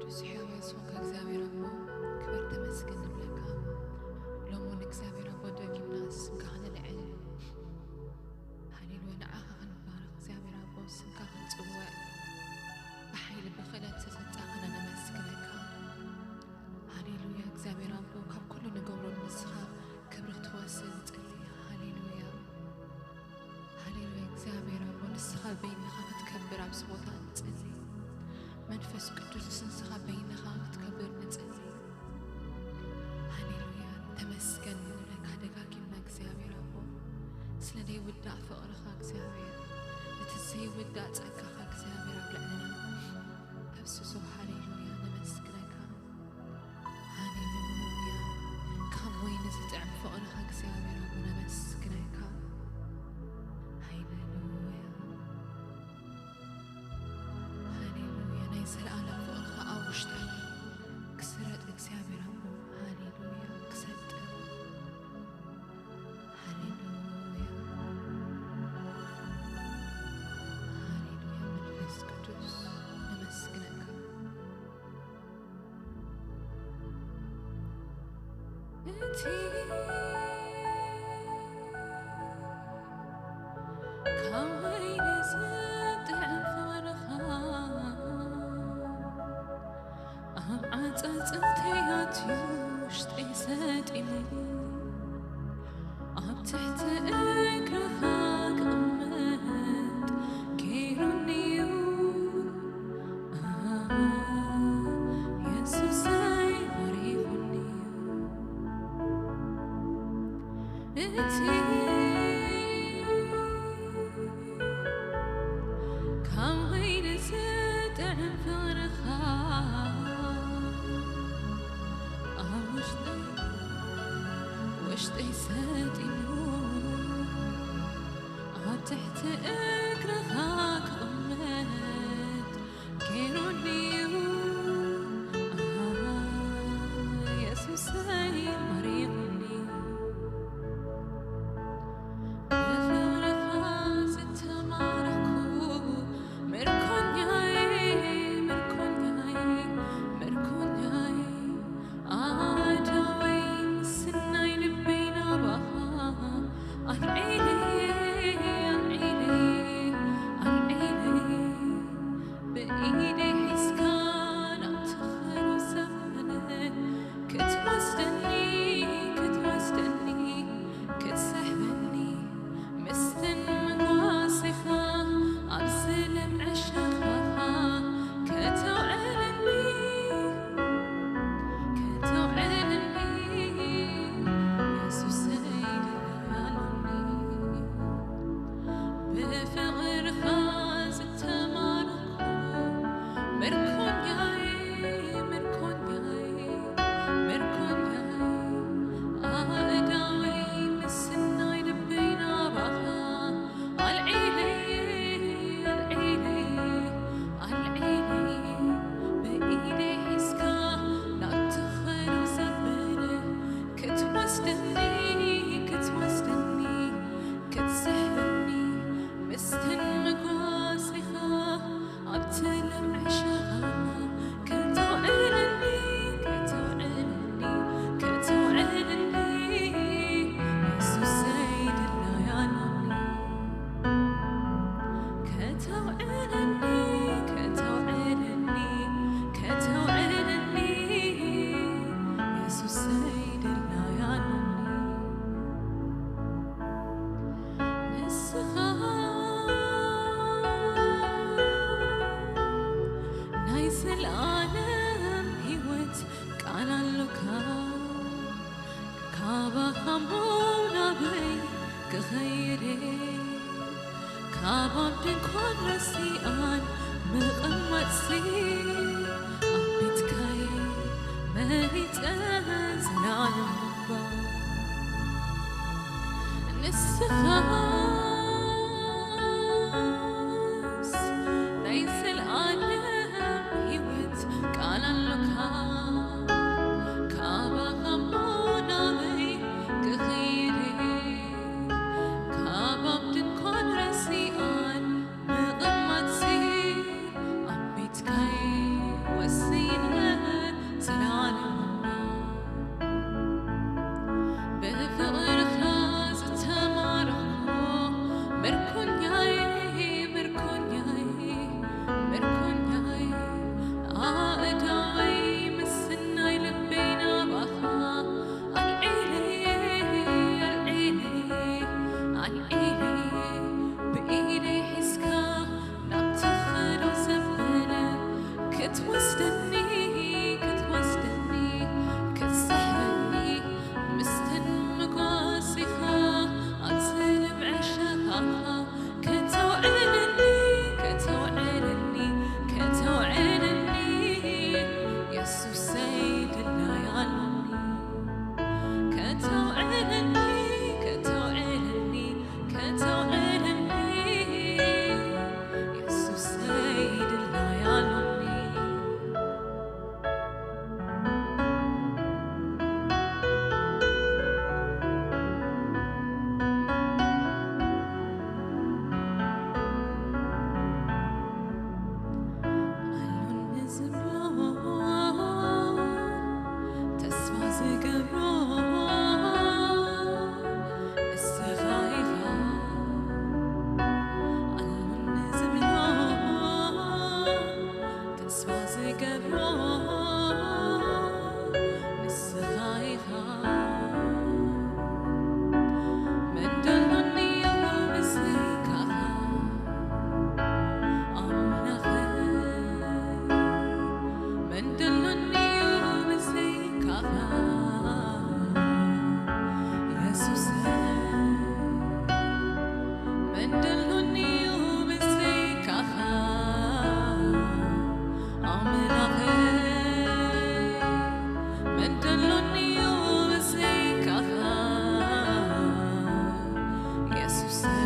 ብዙሕ ሕያዋይ ዝኾንካ እግዚኣብሔር ኣቦ፣ ክበር ተመስገን ንብለካ። ሎሚ እውን እግዚኣብሔር ኣቦ ደጊምና ስምካ ክነልዕል፣ ሃሌሉያ፣ ንዓኻ ክንባረኽ እግዚኣብሔር ኣቦ፣ ስምካ ክንጽውዕ፣ ብሓይሊ ብኽእለት ዝተሰጠኸና ነመስግነካ። ሃሌሉያ እግዚኣብሔር ኣቦ፣ ካብ ኩሉ ንገብሮ ንስኻ ክብሪ ክትወስድ ንጸሊ። ሃሌሉያ። ሃሌሉያ እግዚኣብሔር ኣቦ፣ ንስኻ በይንኻ ክትከብር ኣብዚ ቦታ ንጸሊ። መንፈስ ቅዱስ ንስኻ በይንኻ ክትከብር ንጸሊ። ሃሌሉያ፣ ተመስገን ንብለካ ደጋጊምና እግዚኣብሔር ኣቦ፣ ስለ ዘይውዳእ ፍቕርኻ እግዚኣብሔር፣ እቲ ዘይውዳእ ጸጋኻ እግዚኣብሔር ኣብ ልዕልና ተፍስሶ። ሃሌሉያ፣ ነመስግነካ። ሃሌሉያ፣ ካብ ወይኒ ዝጥዕም ፍቕርኻ እግዚኣብሔር ኣቦ ነመስግነካ። ሃሌሉያ፣ ሃሌሉያ፣ ናይ ዘለኣለም ፍቕርኻ ኣብ ውሽጠይ ክስረጥ እግዚኣብሔር ኣቦ፣ ሃሌሉያ፣ ክሰጥም። ሃሌሉያ፣ ሃሌሉያ፣ መንፈስ ቅዱስ ነመስግነካ። እቲ ካብ ወይኒ ዝጥዕም ፍቕርኻ ኣብ ዓጻጽምተይ ኣትዩ ውሽጠይ ሰጢሙ ኣብ ትሕቲ እግርኻ ክቕመጥ ገይሩኒ'ዩ። ኣሃ፣ የሱሰይ ማሪኹኒ'ዩ። እቲ ካብ ወይኒ ዝጥዕም ፍቕርኻ ኣብ ውሽጠይ፣ ውሽጠይ ሰጢሙ ኣብ ትሕቲ እግርኻ ክቕመጥ ገይሩኒ'ዩ። ኣሃ፣ የሱሰይ ማሪኹኒ'ዩ። ብፍቕርኻ ዝተማረኽኩ ምርኮኛይ፣ ምርኮኛይ፣ ምርኮኛይ፣ ኣእዳወይ ምስናይ ልበይ ናባኻ ኣልዒለይ፣ ኣልዒለይ፣ ኣልዒለይ። ብኢደይ ሒዝካ ናብቲ ኸሩ ዘመነ ክትወስደኒ፣ ክትወስደኒ፣ ክትስሕበኒ፣ ምስትንፋስኻ ኣብ ዝለምዐ ሸኻኻ ከተውዕለኒ፣ ከተውዕለኒ፣ የሱሰይ ደላሎኒ። ብፍቕርኻ ዝተማረኽኩ ምርኮኛይ፣ ምርኮኛይ፣ ምርኮኛይ፣ ኣእዳወይ ምስናይ ልበይ ናባኻ ኣልዒለይ፣ ኣልዒለይ፣ ኣልዒለይ፣ ብኢደይ ሒዝካ ናብቲ ኸሩ ዘበለ ክትወስደኒ፣ ክትወስደኒ፣ ክትስሕበኒ፣ ምስትንፋስኻ ኣብቲ ለምዐ ሸኻኻ ከተውዕለኒ፣ ከተውዕለኒ፣ ከተውዕለኒ፣ የሱሰይ ደላሎኒ። ከተውዕለኒ፣ ከተውዕለኒ፣ ከተውዕለኒ፣ የሱሰይ ደላሎኒ። ንስኻ ናይ ዘልኣለም ህይወት ቃል ኣሎካ፣ ካባኻ እሞ ናበይ ክኸይድ እየ? ካብ ኣብ ድንኳን ረሲኣን ምቕማጥሲ፣ ኣብ ቤትካይ መሪጸ ዘላለም ምንባር። ንስኻስ ናይ ዘልኣለም ህይወት ቃል ኣሎካ፣ ካባኻ እሞ ናበይ ክኸይድ እየ? ካብ ኣብ ድንኳን ረሲኣን ምቕማጥሲ፣ ኣብ ቤትካይ ክትወስደኒ ክትወስደኒ ክትስሕበኒ ምስተን መጓሲኻ ኣብዚ ልምዐ ሸኻኻ ከተውዕለኒ ከተውዕለኒ ከተውዕለኒ የሱሰይ ድላይ ኣሎኒ ከተውዕለኒ ከተውዕለኒ ከተውዕለኒ የሱሰይ ድላይ ኣሎኒ ኣሉኒ ዝብሎ ተስፋ ዝገብሮ ንስኻ ኢኻ ኣሉኒ ዝብሎ ተስፋ ዝገብሮ ንስኻ ኢኻ መን ደሎኒ ብዘይካኻ ኣምላኸይ መን ደሎኒ ብዘይካኻ የሱሰይ መን ደሎኒ ብዘይካኻ ኣምላኸይ መን ደሎኒ ብዘይካኻ የሱሰይ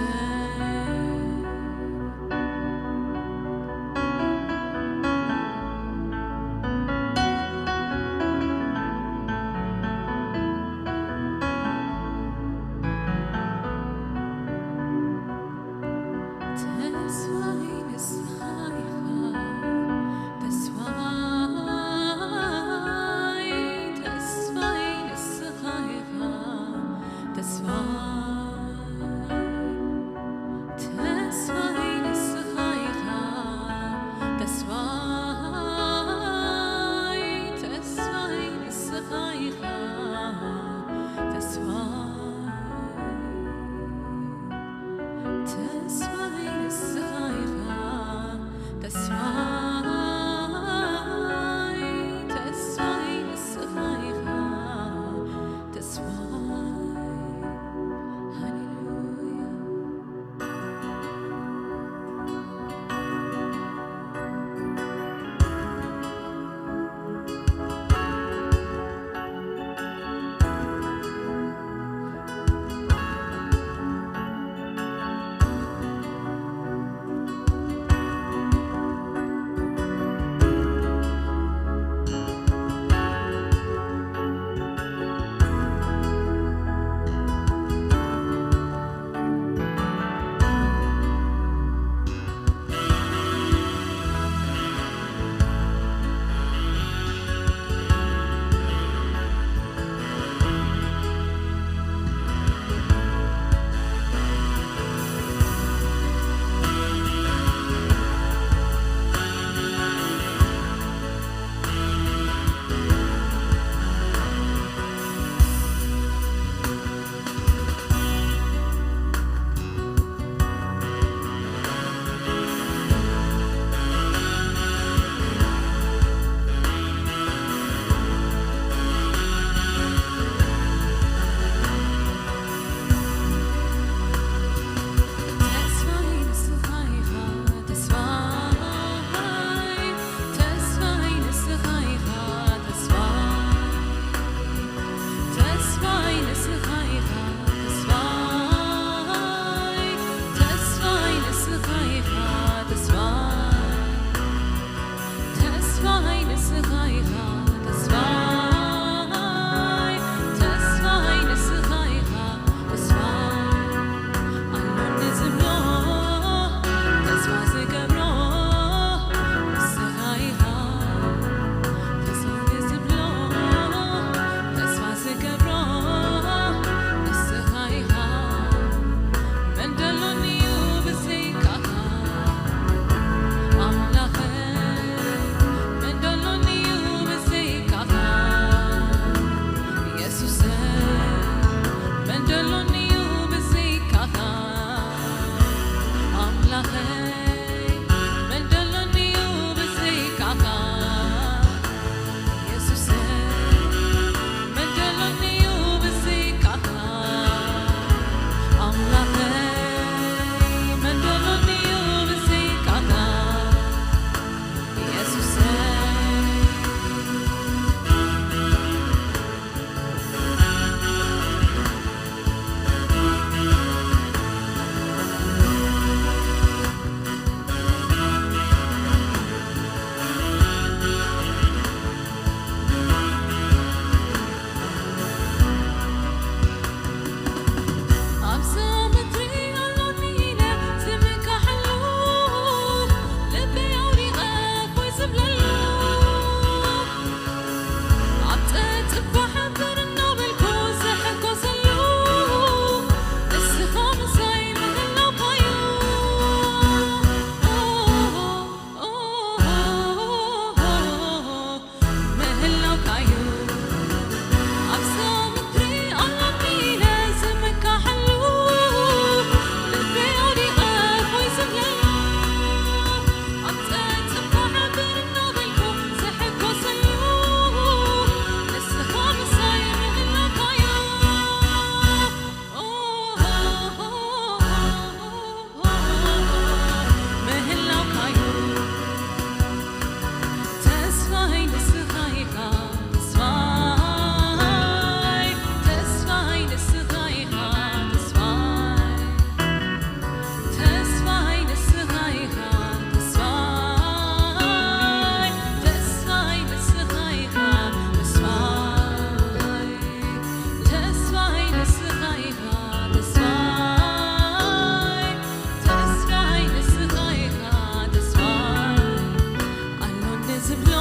ዝብሎ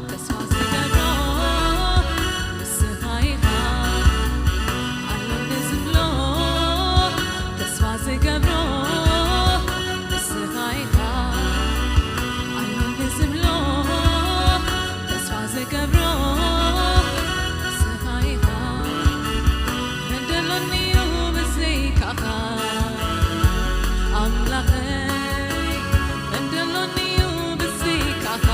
ተስፋ ዝገብሮ ንስኻ ኢኻ። ኣሎኒ ዝብሎ ተስፋ ዝገብሮ ንስኻ ኢኻ። ኣሎኒ ዝብሎ ተስፋ ዝገብሮ ንስኻ ኢኻ። መን ደሎኒ እዩ ብዘይካኻ ኣምላኸይ? መን ደሎኒ እዩ ብዘይካኻ?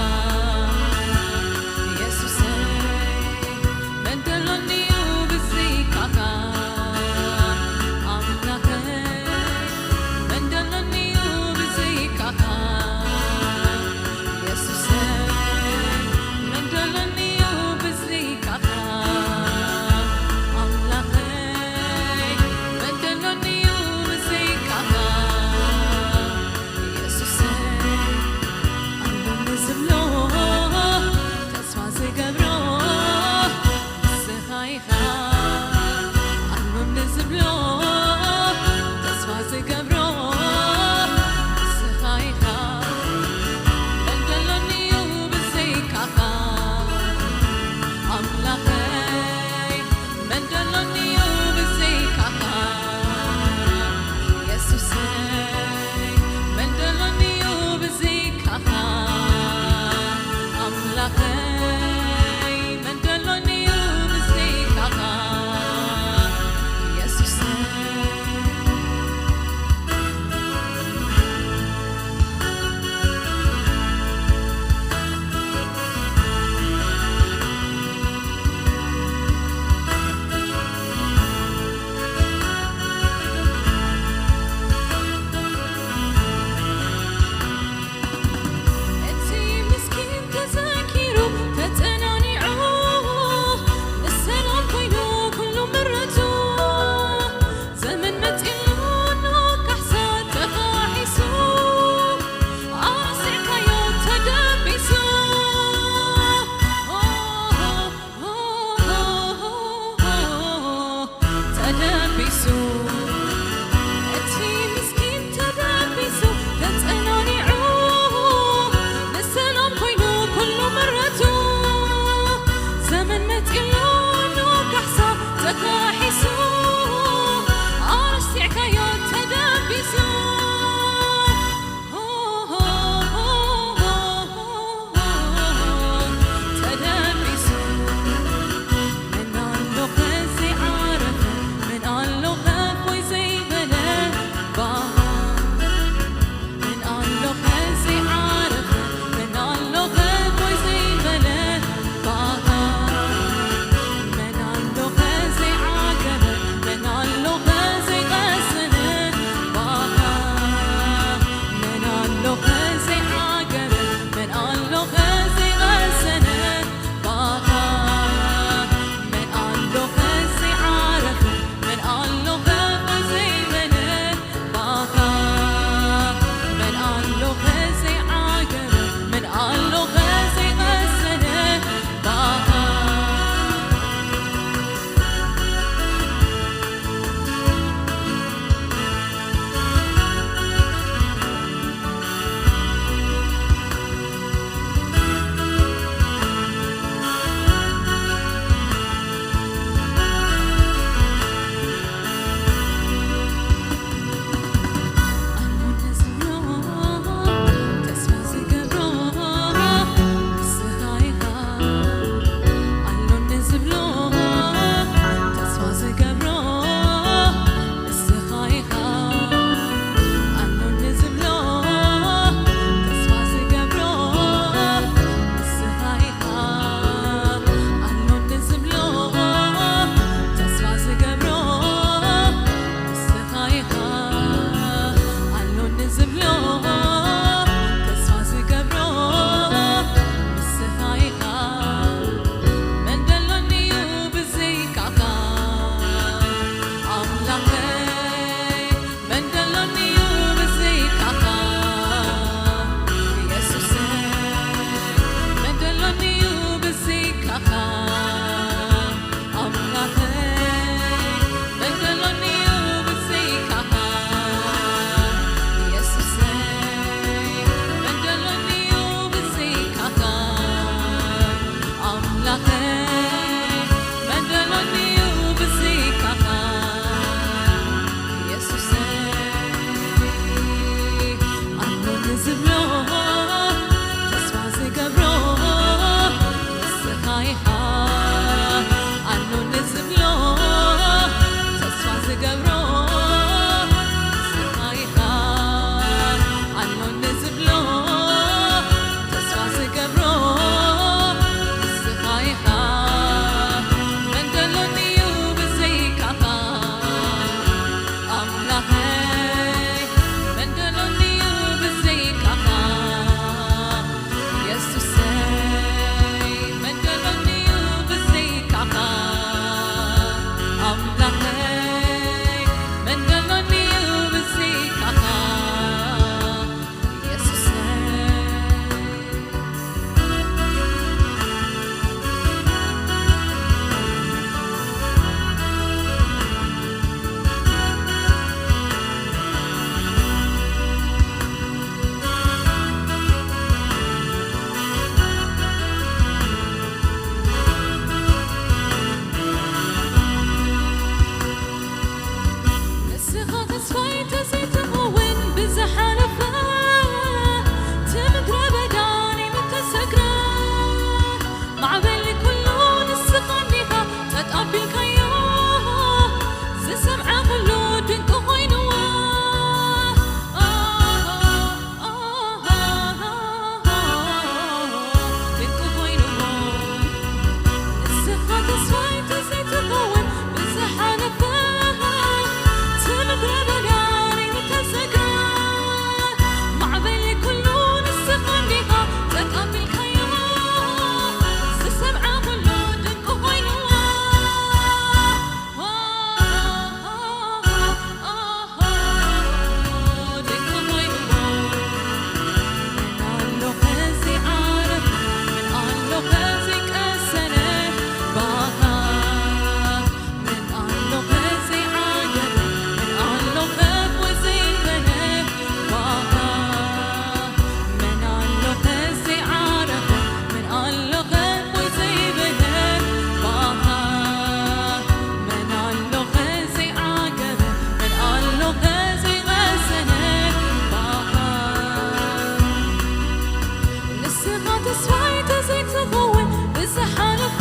ተስፋይ ተዘይትኸውን ብዝሓለፈ፣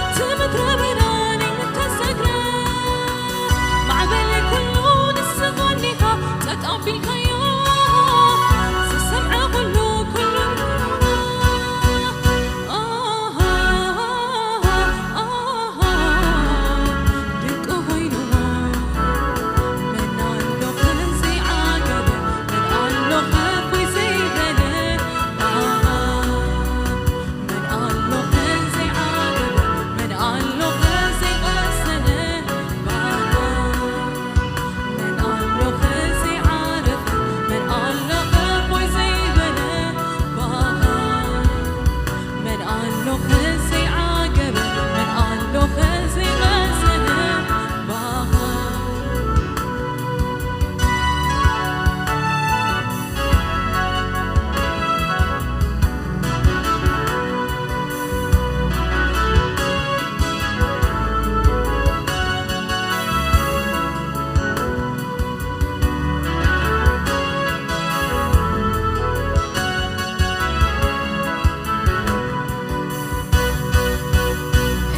እቲ ምድረ በዳ ናይ ምተሰግረ፣ ማዕበል ኩሉ ንስኻ እንዲኻ ጸጥ ኣቢልካዮ፣ ዝሰምዐ ኩሉ፣ ኩሉ፣ ኣሃ፣ ኣሃ፣ ድንቂ ኮይኑዎ። መን ኣሎ ከዘይዓገበ፣ መን ኣሎ ከፎይ ዘይበለ፣ ኣሃ። መን ኣሎ ከዘይዓገበ፣ መን ኣሎ ከዘይቐሰነ፣ ባሃ። መን ኣሎ ከዘይዓረፈ፣ መን ኣሎ ከፎይ ዘይበለ፣ ባሃ። መን ኣሎ ከዘይዓገበ፣ መን ኣሎ ከዘይቐሰነ፣ ባሃ።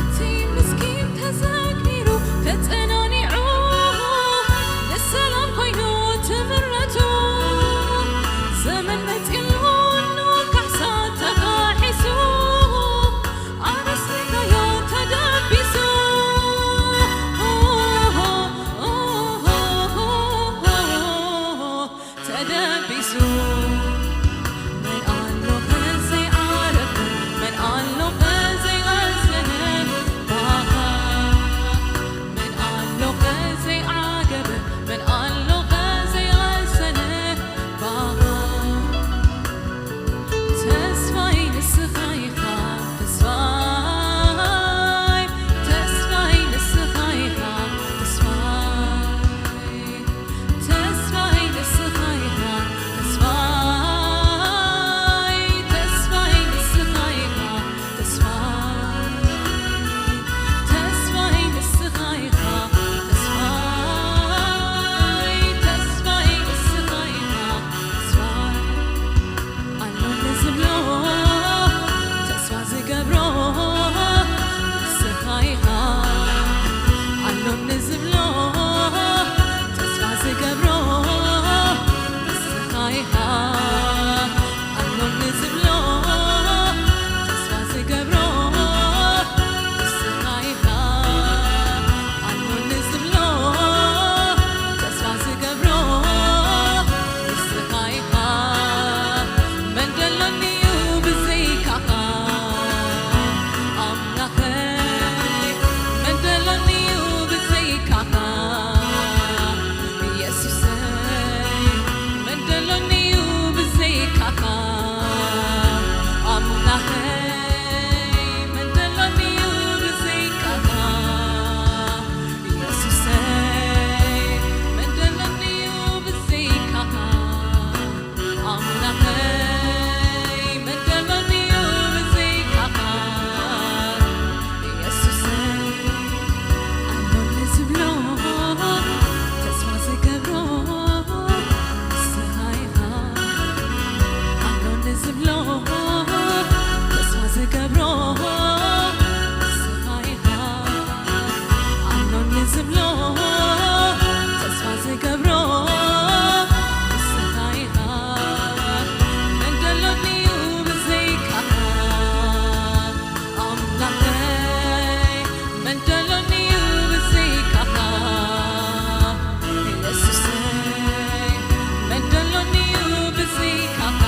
እቲ ምስኪን ተዘኪሩ ተጸናኒዑ፣ ንሰላም ኮይኑ ትምረቱ፣ ዘመን መጺኡሉ ካሕሳ ተኻሒሱ፣ ኣነስ ሪጋዮ ተደቢሱ። ተደቢሱ። መን ኣሎ ከዘይዓረፈ፣ መን ኣሎ ከዘይቐሰነ፣ ባኻ። መን ኣሎ ከዘይዓገበ፣ መን ኣሎ ከዘይቐሰነ፣ ባኻ። ተስፋይ ንስኻ ኢኻ፣ ተስፋይ፣ ተስፋይ ንስኻ ኢኻ፣ ተስፋይ። ተስፋይ ንስኻ ኢኻ፣ ተስፋይ፣ ተስፋይ ንስኻ ኢኻ፣ ተስፋይ፣ ተስፋይ ንስኻ ኢኻ፣ ተስፋይ፣ ተስፋይ ንስኻ ኢኻ፣ ተስፋይ። ኣሎ ንዝብሎ ተስፋ ዝገብሮ ንስኻ ኢኻ። ኣሎ ንዝብሎ ተስፋ ዝገብሮ ንስኻ ኢኻ። ኣሎ ንዝብሎ ተስፋ ዝገብሮ ንስኻ ኢኻ። ኣሎ ንዝብሎ ተስፋ ዝገብሮ ንስኻ ኢኻ። መን ደሎኒ እዩ ብዘይካኻ? ኣምላኸይ፣ መን ደሎኒ እዩ ብዘይካኻ? ኢየሱሰይ፣ መን ደሎኒ እዩ ብዘይካኻ? ኣምላኸይ፣ መን ደሎኒ እዩ ብዘይካኻ? ኢየሱሰይ፣ መን ደሎኒ እዩ ብዘይካኻ? ኣምላኸይ፣ መን ደሎኒ እዩ ብዘይካኻ? ኢየሱሰይ፣ ኣሎኒ ዝብሎ ተስፋ ዝገብሮ ንስኻ ኢኻ። ኣሎኒ ዝብሎ ተስፋ ዝገብሮ ንስኻ ኢኻ። ኣሎኒ ዝብሎ ተስፋ ዝገብሮ ንስኻ ኢኻ። መን ደሎኒ እዩ ብዘይካኻ? ኣምላኸይ፣ መን ደሎኒ እዩ ብዘይካኻ? ኢየሱሰይ፣ መን ደሎኒ እዩ ብዘይካኻ?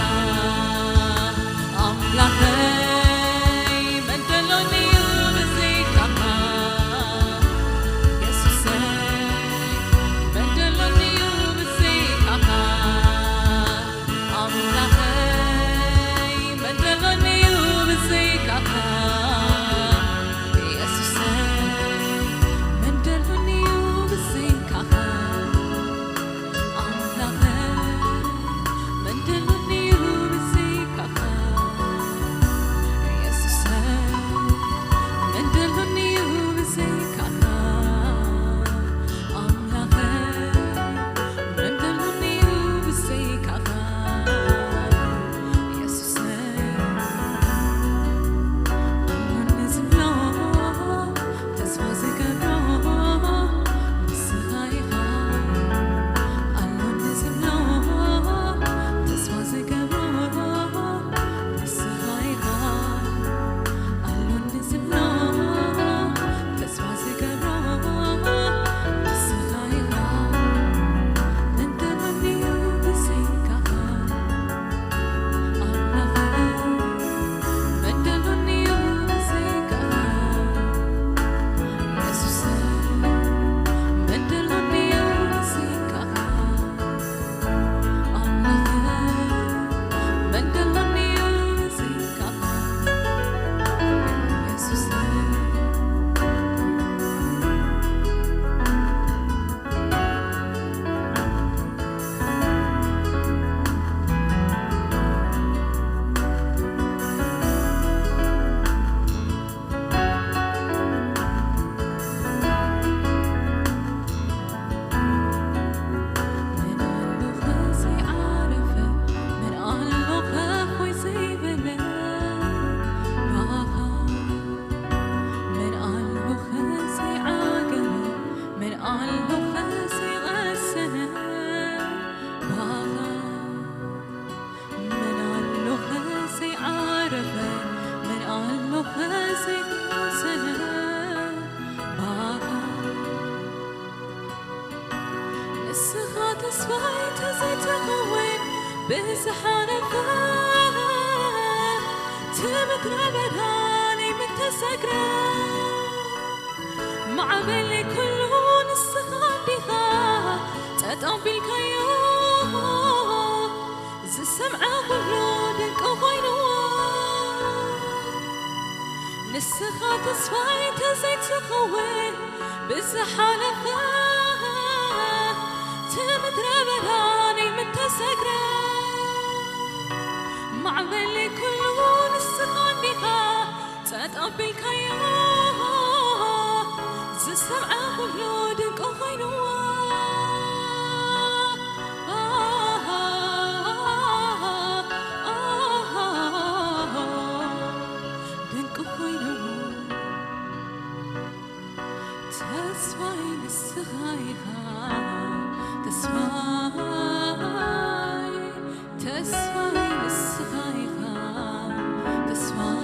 ኣምላኸይ፣ መን ደሎኒ እዩ ብዘይካኻ? ኢየሱሰይ፣ መን ደሎኒ እዩ ብዘይካኻ? ኣምላኸይ፣ መን ደሎኒ እዩ ብዘይካኻ? ኢየሱሰይ፣ መን ደሎኒ እዩ ብዘይካኻ? ኣምላኸይ፣ መን ደሎኒ እዩ ብዘይካኻ? ተስፋይ ተዘይትኸውን ብዝሓለፈ፣ እቲ ምድረ በዳ ናይ ምተሰግረ፣ ማዕበል ኩሉ ንስኻ እንዲኻ ጸጥ ኣቢልካዮ፣ ዝሰምዐ ኩሉ ድንቂ ኮይንዎ። ንስኻ ተስፋይ ተዘይትኸውን ብዝሓለፈ፣ እቲ ምድረ በዳ ናይ ምተሰግረ፣ ማዕበል ኩሉ ንስኻ እንዲኻ ጸጥ ኣቢልካዮ፣ ዝሰምዐ ኩሉ ድንቂ ኮይንዎ። ድንቂ ኮይንዎ። ተስፋይ ንስኻ ኢኻ፣ ተስፋይ፣ ተስፋይ ንስኻ ኢኻ፣ ተስፋይ፣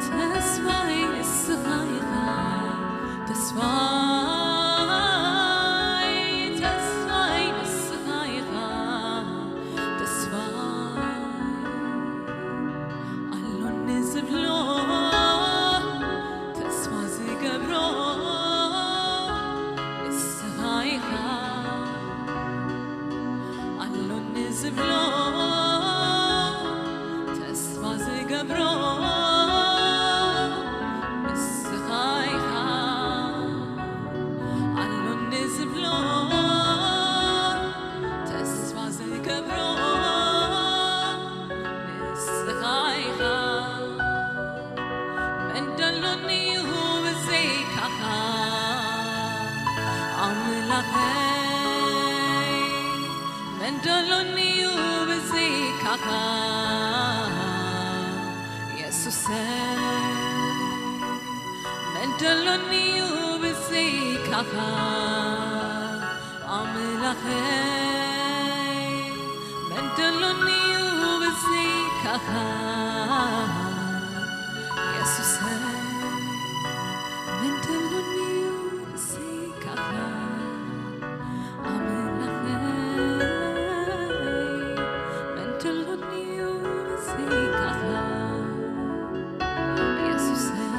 ተስፋይ ንስኻ ኢኻ፣ ተስፋይ፣ ተስፋይ ንስኻ ኢኻ፣ ተስፋይ ኣሎኒ ዝብሎ፣ ተስፋ ዝገብሮ ንስኻ ኢኻ። ኣሎኒ ዝብሎ፣ ተስፋ ዝገብሮ ንስኻ ኢኻ። ኣሎኒ ዝብሎ፣ ተስፋ ዝገብሮ ንስኻ ኢኻ። መን ደሎኒ እዩ ብዘይካኻ ኣምላኸይ? መን ደሎኒ እዩ ብዘይካኻ የሱሰይ? መን ደሎኒ እዩ ብዘይካኻ ኣምላኸይ? መን ደሎኒ እዩ ብዘይካኻ የሱሰይ? መን ደሎኒ እዩ ብዘይካኻ ኣምላኸይ? መን ደሎኒ እዩ ብዘይካኻ የሱሰይ?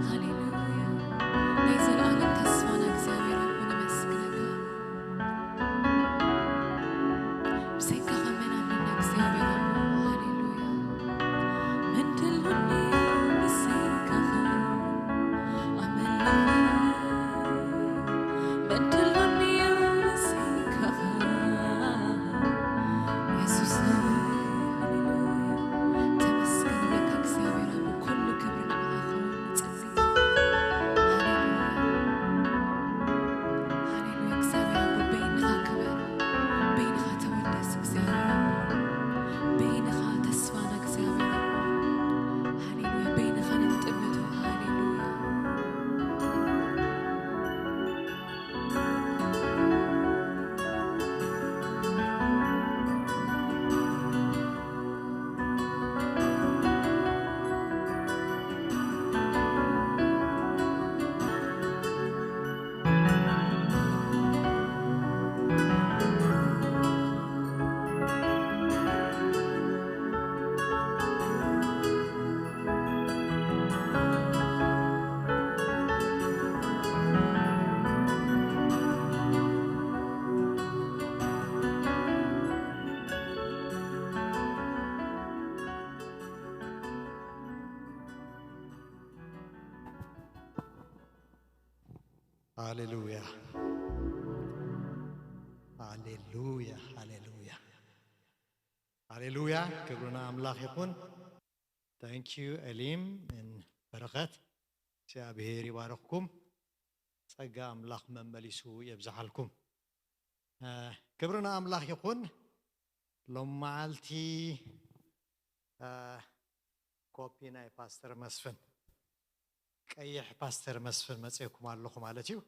ሃሌሉያ። ናይ ዘለኣለም ተስፋና እግዚኣብሔር ኣቦ ነመስግነካ። ብሰንካኻ መን ኣለና እግዚኣብሔር ኣቦ? ሃሌሉያ። መን ደሎኒ ብሰንካኻ ኣምላኸይ? መን ደሎኒ ብሰንካኻ የሱሰይ? ሃሌሉያ። ተመስገን በካ እግዚኣብሔር ኣቦ፣ ኩሉ ክብሪ ንዓኻ ክኸውን ንጸሊ። ሃሌሉያ። ሃሌሉያ። እግዚኣብሔር ኣቦ በይንኻ ክበር፣ በይንኻ ተወደስ እግዚኣብሔር ኣቦ፣ በይንኻ ተስፋና እግዚኣብሔር ኣቦ። ሃሌሉያ። በይንኻ ንጥመቶ። ሃሌሉያ። ሃሌሉያ፣ ሃሌሉያ፣ ሃሌሉያ፣ ሃሌሉያ። ክብሪ ንኣምላኽ ይኹን። Thank you ኤሊም ን በረኸት። እግዚኣብሔር ይባርኽኩም። ጸጋ ኣምላኽ መመሊሱ የብዝሓልኩም። እ፣ ክብሪ ንኣምላኽ ይኹን። ሎም መዓልቲ፣ እ፣ ኮፒ ናይ ፓስተር መስፍን፣ ቀይሕ ፓስተር መስፍን መጺእኩም ኣለኹ ማለት እዩ።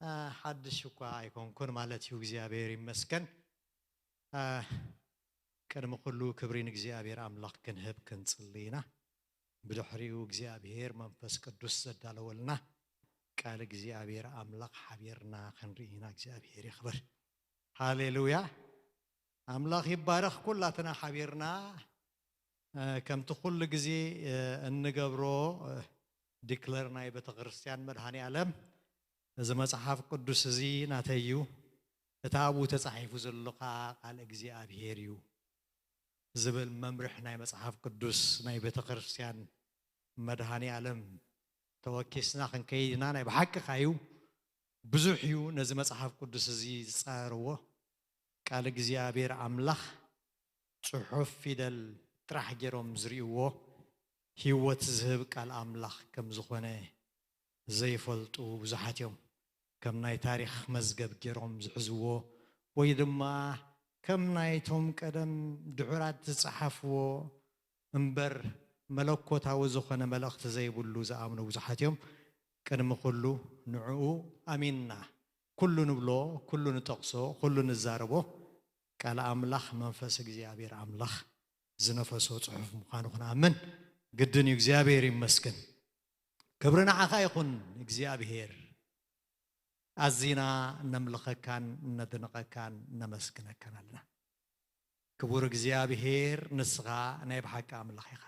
እ፣ ሓድሽ እኳ ኣይኮንኩን ማለት እዩ። እግዚኣብሔር ይመስገን። እ፣ ቅድሚ ኩሉ ክብሪ ንእግዚኣብሔር ኣምላኽ ክንህብ ክንጽሊ ኢና። ብድሕሪኡ እግዚኣብሔር መንፈስ ቅዱስ ዘዳለወልና ቃል እግዚኣብሔር ኣምላኽ ሓቢርና ክንርኢ ኢና። እግዚኣብሔር ይኽበር። ሃሌሉያ። ኣምላኽ ይባረኽ። ኩላትና ሓቢርና፣ እ፣ ከምቲ ኩሉ ግዜ፣ እ፣ እንገብሮ፣ እ፣ ዲክለር ናይ ቤተ ክርስቲያን መድኃኔ ዓለም፣ እዚ መጽሓፍ ቅዱስ እዚ ናተይ እዩ፣ እቲ ኣብኡ ተጻሒፉ ዘሎ ኸኣ ቃል እግዚኣብሔር እዩ ዝብል መምርሒ ናይ መጽሓፍ ቅዱስ ናይ ቤተ ክርስቲያን መድኃኔ ዓለም ተወኪስና ክንከይድ ኢና። ናይ ብሓቂ ኸኣ እዩ፣ ብዙሕ እዩ ነዚ መጽሓፍ ቅዱስ እዚ ዝጻረርዎ። ቃል እግዚኣብሔር ኣምላኽ ጽሑፍ ፊደል ጥራሕ ገይሮም ዝርእይዎ፣ ህይወት ዝህብ ቃል ኣምላኽ ከም ዝኾነ ዘይፈልጡ ብዙሓት እዮም። ከም ናይ ታሪኽ መዝገብ ገይሮም ዝሕዝዎ፣ ወይ ድማ ከም ናይቶም ቀደም ድሑራት ዝጸሓፍዎ እምበር፣ መለኮታዊ ዝኾነ መልእኽቲ ዘይብሉ ዝኣምኑ ብዙሓት እዮም። ቅድሚ ኩሉ ንዕኡ ኣሚንና፣ ኩሉ ንብሎ፣ ኩሉ ንጠቕሶ፣ ኩሉ ንዛረቦ፣ ቃል ኣምላኽ መንፈስ እግዚኣብሔር ኣምላኽ ዝነፈሶ ጽሑፍ ምዃኑ ክንኣምን ግድን እዩ። እግዚኣብሔር ይመስገን። ክብሪ ንዓኻ ይኹን እግዚኣብሔር። ኣዚና ነምልኸካን ነድንቐካን ነመስግነካን ኣለና። ክቡር እግዚኣብሔር፣ ንስኻ ናይ ብሓቂ ኣምላኽ ኢኻ።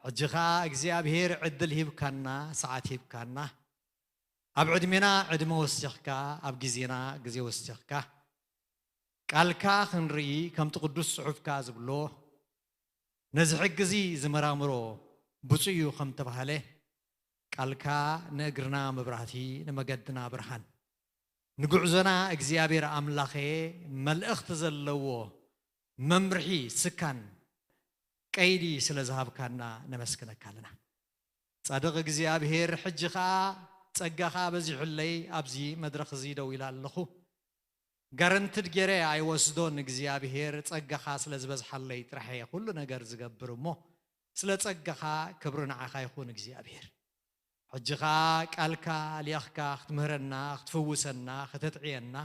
ሕጂ ኸኣ እግዚኣብሔር ዕድል ሂብካና፣ ሰዓት ሂብካና፣ ኣብ ዕድሜና ዕድመ ወሲኽካ፣ ኣብ ግዜና ግዜ ወሲኽካ፣ ቃልካ ክንርኢ ከምቲ ቅዱስ ጽሑፍካ ዝብሎ፣ ነዚ ሕጊ እዚ ዝመራምሮ ብፁዕ እዩ ከም ተባህለ፣ ቃልካ ንእግርና መብራህቲ፣ ንመገድና ብርሃን፣ ንጉዕዞና እግዚኣብሔር ኣምላኸ መልእኽቲ ዘለዎ መምርሒ፣ ስካን፣ ቀይዲ ስለ ዝሃብካና ነመስግነካ ኣለና። ጻድቕ እግዚኣብሔር፣ ሕጂ ኸኣ ጸጋኻ በዚሑለይ ኣብዚ መድረኽ እዚ ደው ኢለ ኣለኹ። ጋረንትድ ገይረ ኣይወስዶን እግዚኣብሔር፣ ጸጋኻ ስለ ዝበዝሓለይ ጥራሕ እየ ኩሉ ነገር ዝገብር እሞ፣ ስለ ጸጋኻ ክብሪ ንዓኻ ይኹን እግዚኣብሔር። ሕጂ ኸኣ ቃልካ ልኢኽካ ክትምህረና፣ ክትፍውሰና፣ ከተጥዕየና፣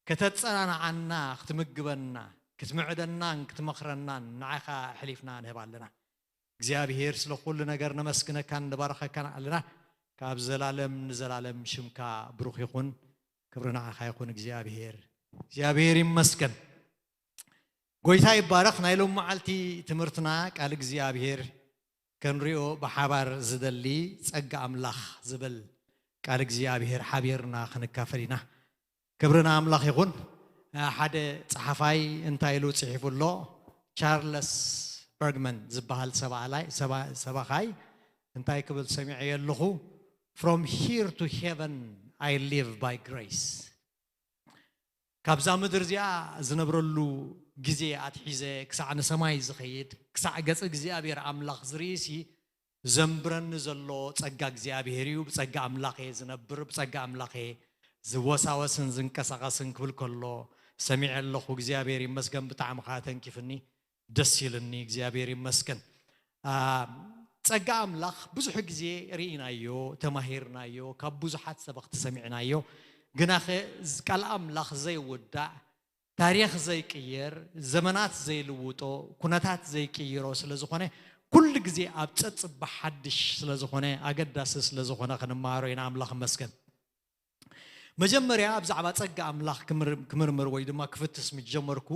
ከተጸናንዓና፣ ክትምግበና፣ ክትምዕደናን ክትመኽረናን ንዓኻ ኣሕሊፍና ንህብ ኣለና። እግዚኣብሔር ስለ ኩሉ ነገር ነመስግነካን ንባርኸካን ኣለና። ካብ ዘላለም ንዘላለም ሽምካ ብሩኽ ይኹን። ክብሪ ንዓኻ ይኹን እግዚኣብሔር። እግዚኣብሔር ይመስገን። ጎይታ ይባረኽ። ናይ ሎም መዓልቲ ትምህርትና ቃል እግዚኣብሔር ከንሪኦ ብሓባር ዝደሊ ጸጋ ኣምላኽ ዝብል ቃል እግዚኣብሔር ሓቢርና ክንካፈል ኢና። ክብሪ ንኣምላኽ ይኹን። ሓደ ጸሓፋይ እንታይ ኢሉ ጽሒፉ ኣሎ? ቻርለስ በርግመን ዝበሃል ሰብኣላይ-፣ ሰባ-፣ ሰባኻይ እንታይ ክብል ሰሚዐዮ ኣለኹ? From here to heaven I live by grace። ካብዛ ምድር እዚኣ ዝነብረሉ ግዜ ኣትሒዘ ክሳዕ ንሰማይ ዝኸይድ፣ ክሳዕ ገጽ እግዚኣብሔር ኣምላኽ ዝርእሲ ዘንብረኒ ዘሎ ጸጋ እግዚኣብሔር እዩ። ብጸጋ ኣምላኽ እየ ዝነብር፣ ብጸጋ ኣምላኽ እየ ዝወሳወስን ዝንቀሳቐስን ክብል ከሎ ሰሚዐ ኣለኹ። እግዚኣብሔር ይመስገን፣ ብጣዕሚ ከኣ ተንኪፍኒ፣ ደስ ኢልኒ። እግዚኣብሔር ይመስገን። አ፣ ጸጋ ኣምላኽ ብዙሕ ግዜ ርኢናዮ፣ ተማሂርናዮ፣ ካብ ብዙሓት ሰበኽቲ ሰሚዕናዮ። ግናኸ ቃል ኣምላኽ ዘይውዳእ፣ ታሪኽ ዘይቅየር፣ ዘመናት ዘይልውጦ፣ ኩነታት ዘይቅይሮ ስለ ዝኾነ፣ ኩሉ ግዜ ኣብ ጸጽባ ሓድሽ ስለ ዝኾነ፣ ኣገዳሲ ስለ ዝኾነ ክንመሃሮ ኢና። ኣምላኽ ይመስገን። መጀመርያ ብዛዕባ ጸጋ ኣምላኽ ክምር-፣ ክምርምር ወይ ድማ ክፍትስ ምስ ጀመርኩ፣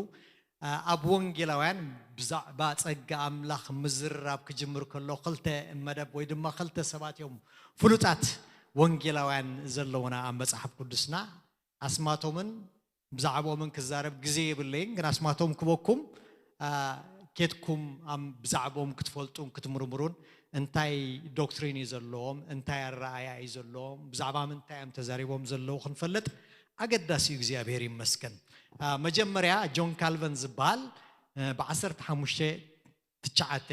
ኣ፣ ኣብ ወንጌላውያን ብዛዕባ ጸጋ ኣምላኽ ምዝርራብ ክጅምር ከሎ፣ ክልተ መደብ ወይ ድማ ክልተ ሰባት እዮም ፍሉጣት ወንጌላውያን ዘለውና ኣብ መጽሓፍ ቅዱስና። ኣስማቶምን ብዛዕባኦምን ክዛረብ ግዜ የብለይን፣ ግን ኣስማቶም ክበኩም፣ ኣ፣ ኬድኩም ኣም-፣ ብዛዕባኦም ክትፈልጡን ክትምርምሩን፣ እንታይ ዶክትሪን እዩ ዘለዎም፣ እንታይ ኣረኣእያ እዩ ዘለዎም፣ ብዛዕባ ምንታይ እዮም ተዛሪቦም ዘለዉ ክንፈልጥ ኣገዳሲ እዩ። እግዚኣብሔር ይመስገን። ኣ፣ መጀመርያ ጆን ካልቨን ዝበሃል፣ እ፣ ብ ዓሰርተ ሓሙሽተ ትሽዓተ፣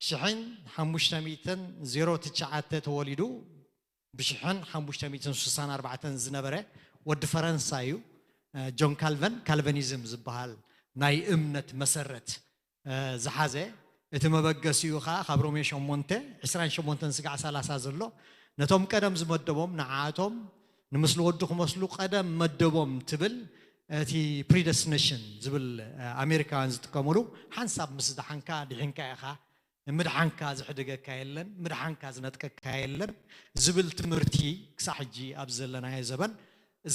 ሽሕን ሓሙሽተ ሚእትን ዜሮ ትሽዓተ ተወሊዱ፣ ብሽሕን ሓሙሽተ ሚእትን ስሳን ኣርባዕተን ዝነበረ ወዲ ፈረንሳ እዩ። እ፣ ጆን ካልቨን፣ ካልቨኒዝም ዝበሃል ናይ እምነት መሰረት፣ እ፣ ዝሓዘ፣ እቲ መበገሲኡ ኸኣ ካብ ሮሜ ሸሞንተ፣ ዕስራን ሸሞንተን ስጋዕ ሰላሳ ዘሎ፣ ነቶም ቀደም ዝመደቦም ንዓኣቶም ንምስሊ ወዱ ክመስሉ ቀደም መደቦም ትብል፣ እቲ ፕሪደስቲኔሽን ዝብል፣ እ፣ ኣሜሪካውያን ዝጥቀሙሉ፣ ሓንሳብ ምስ ደሓንካ ድሒንካ ኢኻ፣ ምድሓንካ ዝሕድገካ የለን፣ ምድሓንካ ዝነጥቀካ የለን ዝብል ትምህርቲ ክሳዕ ሕጂ ኣብ ዘለናዮ ዘበን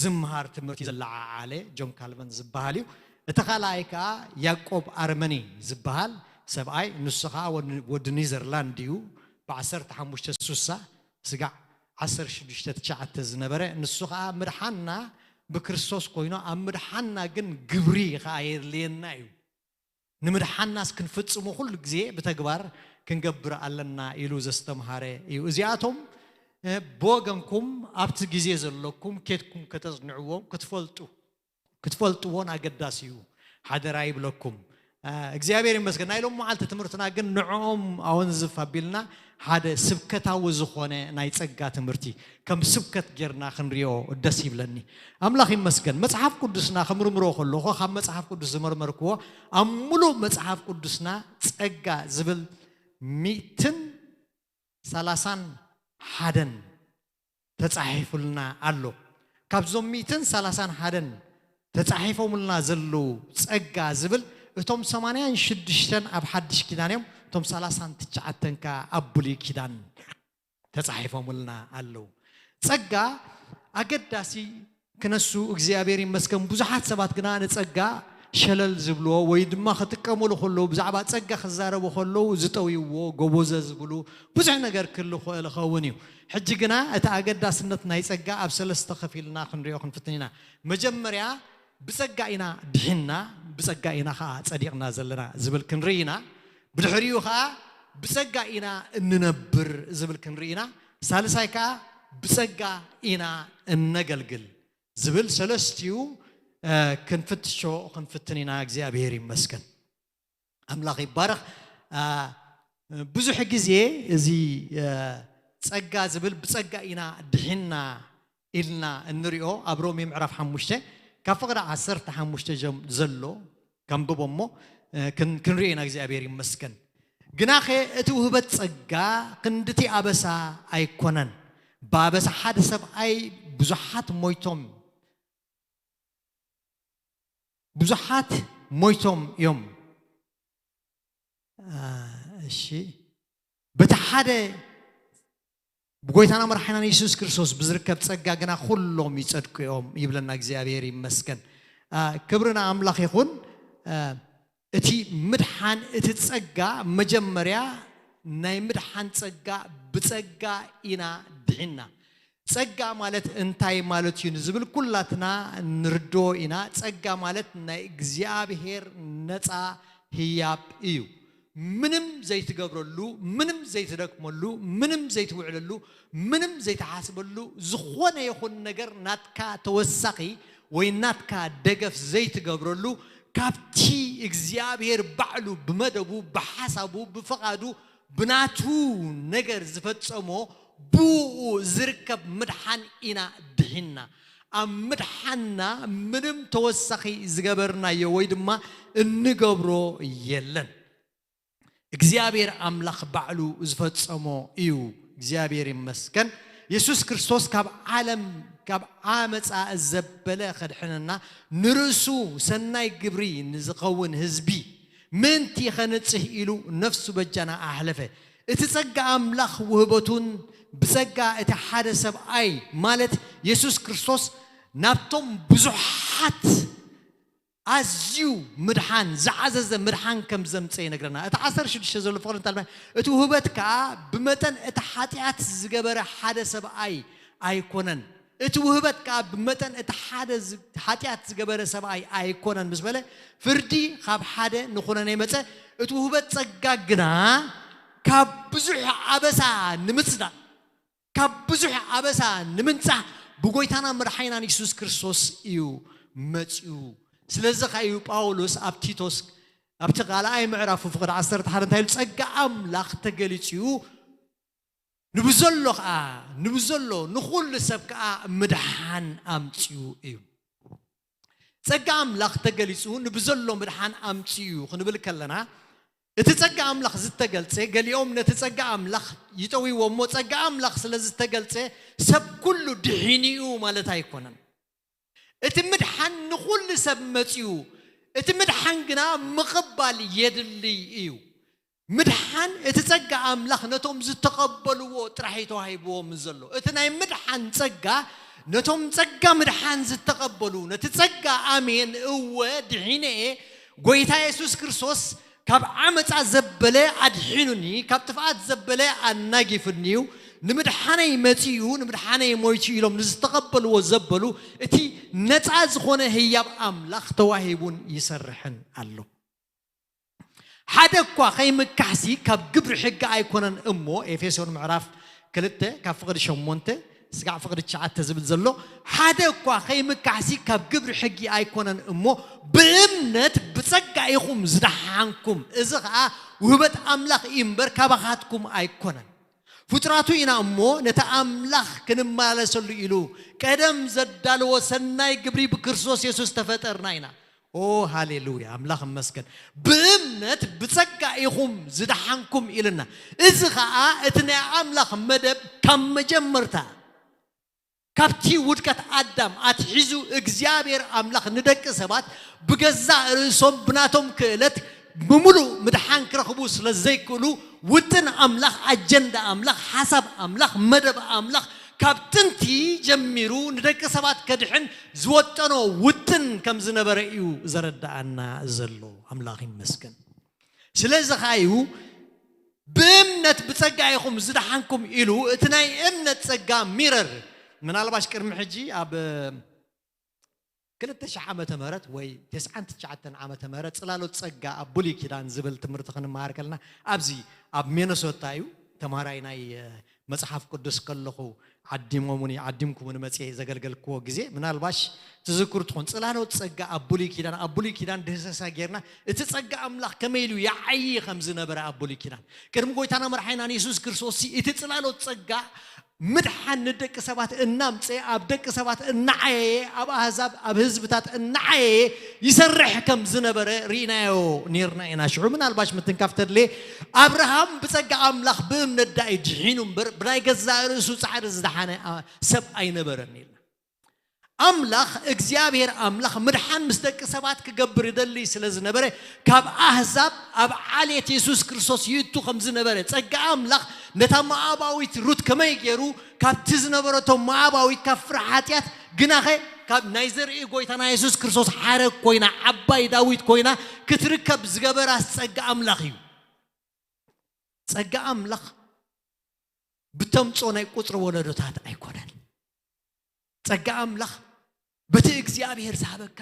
ዝምሃር ትምህርቲ ዘለዓዓለ ጆን ካልቨን ዝበሃል እዩ። እቲ ካልኣይ ከዓ ያዕቆብ ኣርመኒ ዝበሃል ሰብኣይ፣ ንሱ ከዓ ወዲ ኔዘርላንድ እዩ። ብ1560 ስጋዕ 16 ትሽዓተ ዝነበረ፣ ንሱ ከዓ ምድሓና ብክርስቶስ ኮይኑ ኣብ ምድሓና ግን ግብሪ ከዓ የድልየና እዩ። ንምድሓናስ ክንፍጽሞ ኩሉ ግዜ ብተግባር ክንገብር ኣለና ኢሉ ዘስተምሃረ እዩ። እዚኣቶም ብወገንኩም ኣብቲ ግዜ ዘለኩም ኬድኩም ከተጽንዕዎም ክትፈልጡ ክትፈልጥዎን ኣገዳሲ እዩ። ሓደራ ይብለኩም። እግዚኣብሔር ይመስገን። ናይ ሎም መዓልቲ ትምህርትና ግን ንዕኦም ኣወንዝፍ ኣቢልና ሓደ ስብከታዊ ዝኾነ ናይ ጸጋ ትምህርቲ ከም ስብከት ጌርና ክንሪኦ ደስ ይብለኒ። ኣምላኽ ይመስገን። መጽሓፍ ቅዱስና ከምርምሮ ከለኹ ካብ መጽሓፍ ቅዱስ ዝመርመርክዎ ኣብ ሙሉእ መጽሓፍ ቅዱስና ጸጋ ዝብል ሚእትን ሰላሳን ሓደን ተጻሒፉልና ኣሎ። ካብዞም ሚእትን ሰላሳን ሓደን ተጻሒፎምልና ዘለዉ ጸጋ ዝብል እቶም ሰማንያን ሽዱሽተን ኣብ ሓድሽ ኪዳን እዮም፣ እቶም ሰላሳን ትሽዓተን ከኣ ኣብ ብሉይ ኪዳን ተጻሒፎምልና ኣለዉ። ጸጋ ኣገዳሲ ክነሱ እግዚኣብሔር ይመስገን። ብዙሓት ሰባት ግና ንጸጋ ሸለል ዝብልዎ ወይ ድማ ክጥቀሙሉ ከለዉ ብዛዕባ ጸጋ ክዛረቡ ከለዉ ዝጠውይዎ ጎቦዘ ዝብሉ ብዙሕ ነገር ክህሉ ክእል ይኸውን እዩ። ሕጂ ግና እቲ ኣገዳስነት ናይ ጸጋ ኣብ ሰለስተ ከፊልና ክንሪኦ ክንፍትን ኢና። መጀመርያ ብጸጋ ኢና ድሒንና፣ ብጸጋ ኢና ኸዓ ጸዲቕና ዘለና ዝብል ክንርኢ ኢና። ብድሕሪኡ ኸዓ ብጸጋ ኢና እንነብር ዝብል ክንርኢ ኢና። ሳልሳይ ከኣ ብጸጋ ኢና እነገልግል ዝብል ሰለስቲኡ ክንፍትሾ ክንፍትን ኢና። እግዚኣብሔር ይመስገን። ኣምላኽ ይባረኽ። ብዙሕ ግዜ እዚ ጸጋ ዝብል ብጸጋ ኢና ድሒንና ኢልና እንሪኦ ኣብ ሮሜ ምዕራፍ ሓሙሽተ ካብ ፍቕዲ ዓሰርተ ሓሙሽተ ዘሎ ከንብቦ እሞ ክንርኢ ኢና። እግዚኣብሔር ይመስገን። ግናኸ እቲ ውህበት ጸጋ ክንድቲ ኣበሳ ኣይኮነን። ብኣበሳ ሓደ ሰብኣይ ብዙሓት ሞይቶም ብዙሓት ሞይቶም እዮም። እሺ፣ በቲ ሓደ ብጎይታና መርሓይናን የሱስ ክርስቶስ ብዝርከብ ጸጋ ግና ኩሎም ይጸድቁ እዮም ይብለና። እግዚኣብሔር ይመስገን። ክብሪ ንኣምላኽ ይኹን። እቲ ምድሓን እቲ ጸጋ መጀመርያ ናይ ምድሓን ጸጋ ብጸጋ ኢና ድሒንና። ጸጋ ማለት እንታይ ማለት እዩ ንዝብል ኩላትና ንርድኦ ኢና። ጸጋ ማለት ናይ እግዚኣብሔር ነጻ ህያብ እዩ። ምንም ዘይትገብረሉ፣ ምንም ዘይትደክመሉ፣ ምንም ዘይትውዕለሉ፣ ምንም ዘይትሓስበሉ ዝኾነ ይኹን ነገር ናትካ ተወሳኺ ወይ ናትካ ደገፍ ዘይትገብረሉ ካብቲ እግዚኣብሔር ባዕሉ ብመደቡ ብሓሳቡ ብፍቓዱ ብናቱ ነገር ዝፈጸሞ ብኡ ዝርከብ ምድሓን ኢና ድሒንና። ኣብ ምድሓንና ምንም ተወሳኺ ዝገበርናዮ ወይ ድማ እንገብሮ የለን። እግዚኣብሔር ኣምላኽ ባዕሉ ዝፈጸሞ እዩ። እግዚኣብሔር ይመስገን። የሱስ ክርስቶስ ካብ ዓለም ካብ ዓመፃ ዘበለ ከድሕነና ንርእሱ ሰናይ ግብሪ ንዝኸውን ህዝቢ ምእንቲ ኸንጽህ ኢሉ ነፍሱ በጃና ኣሕለፈ። እቲ ጸጋ ኣምላኽ ውህበቱን ብጸጋ እቲ ሓደ ሰብኣይ ማለት የሱስ ክርስቶስ ናብቶም ብዙሓት ኣዝዩ ምድሓን ዝዓዘዘ ምድሓን ከም ዘምፀ ይነግረና። እቲ ዓሰርተ ሽዱሽተ ዘሎ ፍቕሪ እንታይ ማለት? እቲ ውህበት ከዓ ብመጠን እቲ ሓጢኣት ዝገበረ ሓደ ሰብኣይ ኣይኮነን። እቲ ውህበት ከዓ ብመጠን እቲ ሓደ ዝ- ሓጢኣት ዝገበረ ሰብኣይ ኣይኮነን ምስ በለ ፍርዲ ካብ ሓደ ንኹነኔ መፀ። እቲ ውህበት ፀጋ ግና ካብ ብዙሕ ኣበሳ ንምፅዳእ ካብ ብዙሕ ኣበሳ ንምንጻህ ብጎይታና መድሓይናን የሱስ ክርስቶስ እዩ መጺኡ። ስለዚ ከ እዩ ጳውሎስ ኣብ ቲቶስ ኣብቲ ካልኣይ ምዕራፉ ፍቕዲ ዓሰርተ ሓደ እንታይ ኢሉ? ጸጋ ኣምላኽ ተገሊጹ እዩ፣ ንብዘሎ ከዓ ንብዘሎ ንኹሉ ሰብ ከዓ ምድሓን ኣምጺኡ እዩ። ጸጋ ኣምላኽ ተገሊጹ ንብዘሎ ምድሓን ኣምጺኡ እዩ ክንብል ከለና እቲ ጸጋ ኣምላኽ ዝተገልጸ ገሊኦም ነቲ ጸጋ ኣምላኽ ይጠውይዎ እሞ ጸጋ ኣምላኽ ስለ ዝተገልጸ ሰብ ኩሉ ድሒኑ እዩ ማለት ኣይኮነን። እቲ ምድሓን ንኹሉ ሰብ መጺኡ፣ እቲ ምድሓን ግና ምቕባል የድልይ እዩ። ምድሓን እቲ ጸጋ ኣምላኽ ነቶም ዝተቐበልዎ ጥራሕ እዩ ተዋሂብዎም ዘሎ። እቲ ናይ ምድሓን ጸጋ ነቶም ጸጋ ምድሓን ዝተቐበሉ፣ ነቲ ጸጋ ኣሜን እወ ድሒነ እየ፣ ጎይታ የሱስ ክርስቶስ ካብ ዓመጻ ዘበለ ኣድሒኑኒ፣ ካብ ጥፍኣት ዘበለ ኣናጊፍኒ እዩ፣ ንምድሓነይ መጺኡ፣ ንምድሓነይ ሞይቱ ኢሎም ንዝተቐበልዎ ዘበሉ እቲ ነጻ ዝኾነ ህያብ ኣምላኽ ተዋሂቡን ይሰርሕን ኣሎ። ሓደ እኳ ከይምካሕሲ ካብ ግብሪ ሕጊ ኣይኮነን እሞ፣ ኤፌሶን ምዕራፍ ክልተ ካብ ፍቕዲ ሸሞንተ ስጋዕ ፍቕዲ ትሽዓተ ዝብል ዘሎ፣ ሓደ እኳ ከይምካሕሲ ካብ ግብሪ ሕጊ ኣይኮነን እሞ፣ ብእምነት ብጸጋ ኢኹም ዝደሓንኩም። እዚ ኸኣ ውህበት ኣምላኽ እዩ እምበር፣ ካባኻትኩም ኣይኮነን። ፍጡራቱ ኢና እሞ፣ ነቲ ኣምላኽ ክንመላለሰሉ ኢሉ ቀደም ዘዳለዎ ሰናይ ግብሪ ብክርስቶስ የሱስ ተፈጠርና ኢና። ኦ፣ ሃሌሉያ፣ ኣምላኽ ይመስገን። ብእምነት ብጸጋ ኢኹም ዝደሓንኩም ኢልና። እዚ ኸኣ እቲ ናይ ኣምላኽ መደብ ካብ መጀመርታ፣ ካብቲ ውድቀት ኣዳም ኣትሒዙ እግዚኣብሔር ኣምላኽ ንደቂ ሰባት ብገዛእ ርእሶም ብናቶም ክእለት ብምሉእ ምድሓን ክረኽቡ ስለ ዘይክእሉ፣ ውጥን ኣምላኽ፣ ኣጀንዳ ኣምላኽ፣ ሓሳብ ኣምላኽ፣ መደብ ኣምላኽ ካብ ጥንቲ ጀሚሩ ንደቂ ሰባት ከድሕን ዝወጠኖ ውጥን ከም ዝነበረ እዩ ዘረድኣና ዘሎ። ኣምላኽ ይመስገን። ስለዚ ኸኣ እዩ ብእምነት ብጸጋ ኢኹም ዝደሓንኩም ኢሉ እቲ ናይ እምነት ጸጋ ሚረር። ምናልባሽ ቅድሚ ሕጂ ኣብ ክልተ ሽሕ ዓመተ ምህረት ወይ ተስዓን ትሽዓተን ዓመተ ምህረት ጽላሎት ጸጋ ኣብ ብሉይ ኪዳን ዝብል ትምህርቲ ክንመሃር ከለና ኣብዚ ኣብ ሚነሶታ እዩ። ተማሃራይ ናይ መጽሓፍ ቅዱስ ከለኹ ዓዲሞምኒ ዓዲምኩምኒ መጽየ ዘገልገልክዎ ግዜ ምናልባሽ ትዝክሩ ትኾን። ጽላሎት ጸጋ ኣብ ብሉይ ኪዳን ኣብ ብሉይ ኪዳን ድህሰሳ ጌርና እቲ ጸጋ ኣምላኽ ከመይ ኢሉ ይዓዪ ከም ዝነበረ ኣብ ብሉይ ኪዳን ቅድሚ ጎይታና መርሓይናን የሱስ ክርስቶስ እቲ ጽላሎት ጸጋ ምድሓን ንደቂ ሰባት እናምጸ ኣብ ደቂ ሰባት እናዓየየ ኣብ ኣህዛብ ኣብ ህዝብታት እናዓየየ ይሰርሕ ከም ዝነበረ ርኢናዮ ኔርና ኢና። ሽዑ ምናልባሽ ምትንካፍ ተድልየ ኣብርሃም ብጸጋ ኣምላኽ ብእምነት ዳይ ድሒኑ እምበር ብናይ ገዛእ ርእሱ ጻዕሪ ዝደሓነ ኣ- ሰብ ኣይነበረን ኢልና። ኣምላኽ እግዚኣብሔር ኣምላኽ ምድሓን ምስ ደቂ ሰባት ክገብር ይደሊ ስለ ዝነበረ ካብ ኣህዛብ ኣብ ዓሌት የሱስ ክርስቶስ ይእቱ ከም ዝነበረ ጸጋ ኣምላኽ ነታ ሞዓባዊት ሩት ከመይ ገይሩ ካብቲ ዝነበረቶ ሞዓባዊት ካብ ፍረ ሓጢኣት ግናኸ ካብ ናይ ዘርኢ ጎይታና የሱስ ክርስቶስ ሓረግ ኮይና ዓባይ ዳዊት ኮይና ክትርከብ ዝገበራስ ጸጋ ኣምላኽ እዩ። ጸጋ ኣምላኽ ብተምጾ ናይ ቁጽሪ ወለዶታት ኣይኮነን። ጸጋ ኣምላኽ በቲ እግዚኣብሔር ዝሃበካ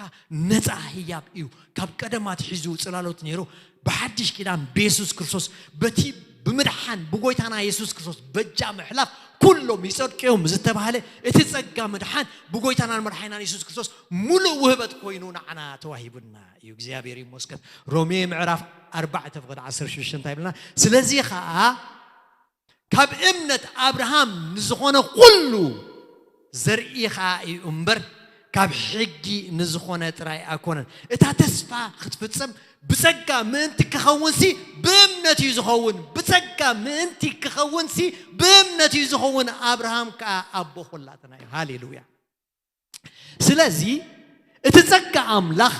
ነጻ ህያብ እዩ። ካብ ቀደም ኣትሒዙ ጽላሎት ነይሩ። ብሓድሽ ኪዳን ብየሱስ ክርስቶስ በቲ ብምድሓን ብጎይታና የሱስ ክርስቶስ በጃ ምሕላፍ ኩሎም ይጸድቁ እዮም ዝተባህለ እቲ ጸጋ ምድሓን ብጎይታናን መድሓይናን የሱስ ክርስቶስ ሙሉእ ውህበት ኮይኑ ንዓና ተዋሂቡና እዩ። እግዚኣብሔር ይመስገን። ሮሜ ምዕራፍ ኣርባዕተ ፍቕዲ ዓሰርተ ሽዱሽተ እንታይ ይብልና? ስለዚ ኸኣ ካብ እምነት ኣብርሃም ንዝኾነ ኩሉ ዘርኢ ኸኣ እዩ እምበር ካብ ሕጊ ንዝኾነ ጥራይ ኣይኮነን። እታ ተስፋ ክትፍጸም ብጸጋ ምእንቲ ክኸውንሲ ብእምነት እዩ ዝኸውን። ብጸጋ ምእንቲ ክኸውንሲ ብእምነት እዩ ዝኸውን። ኣብርሃም ከኣ ኣቦ ኹላትና እዩ። ሃሌሉያ። ስለዚ እቲ ጸጋ ኣምላኽ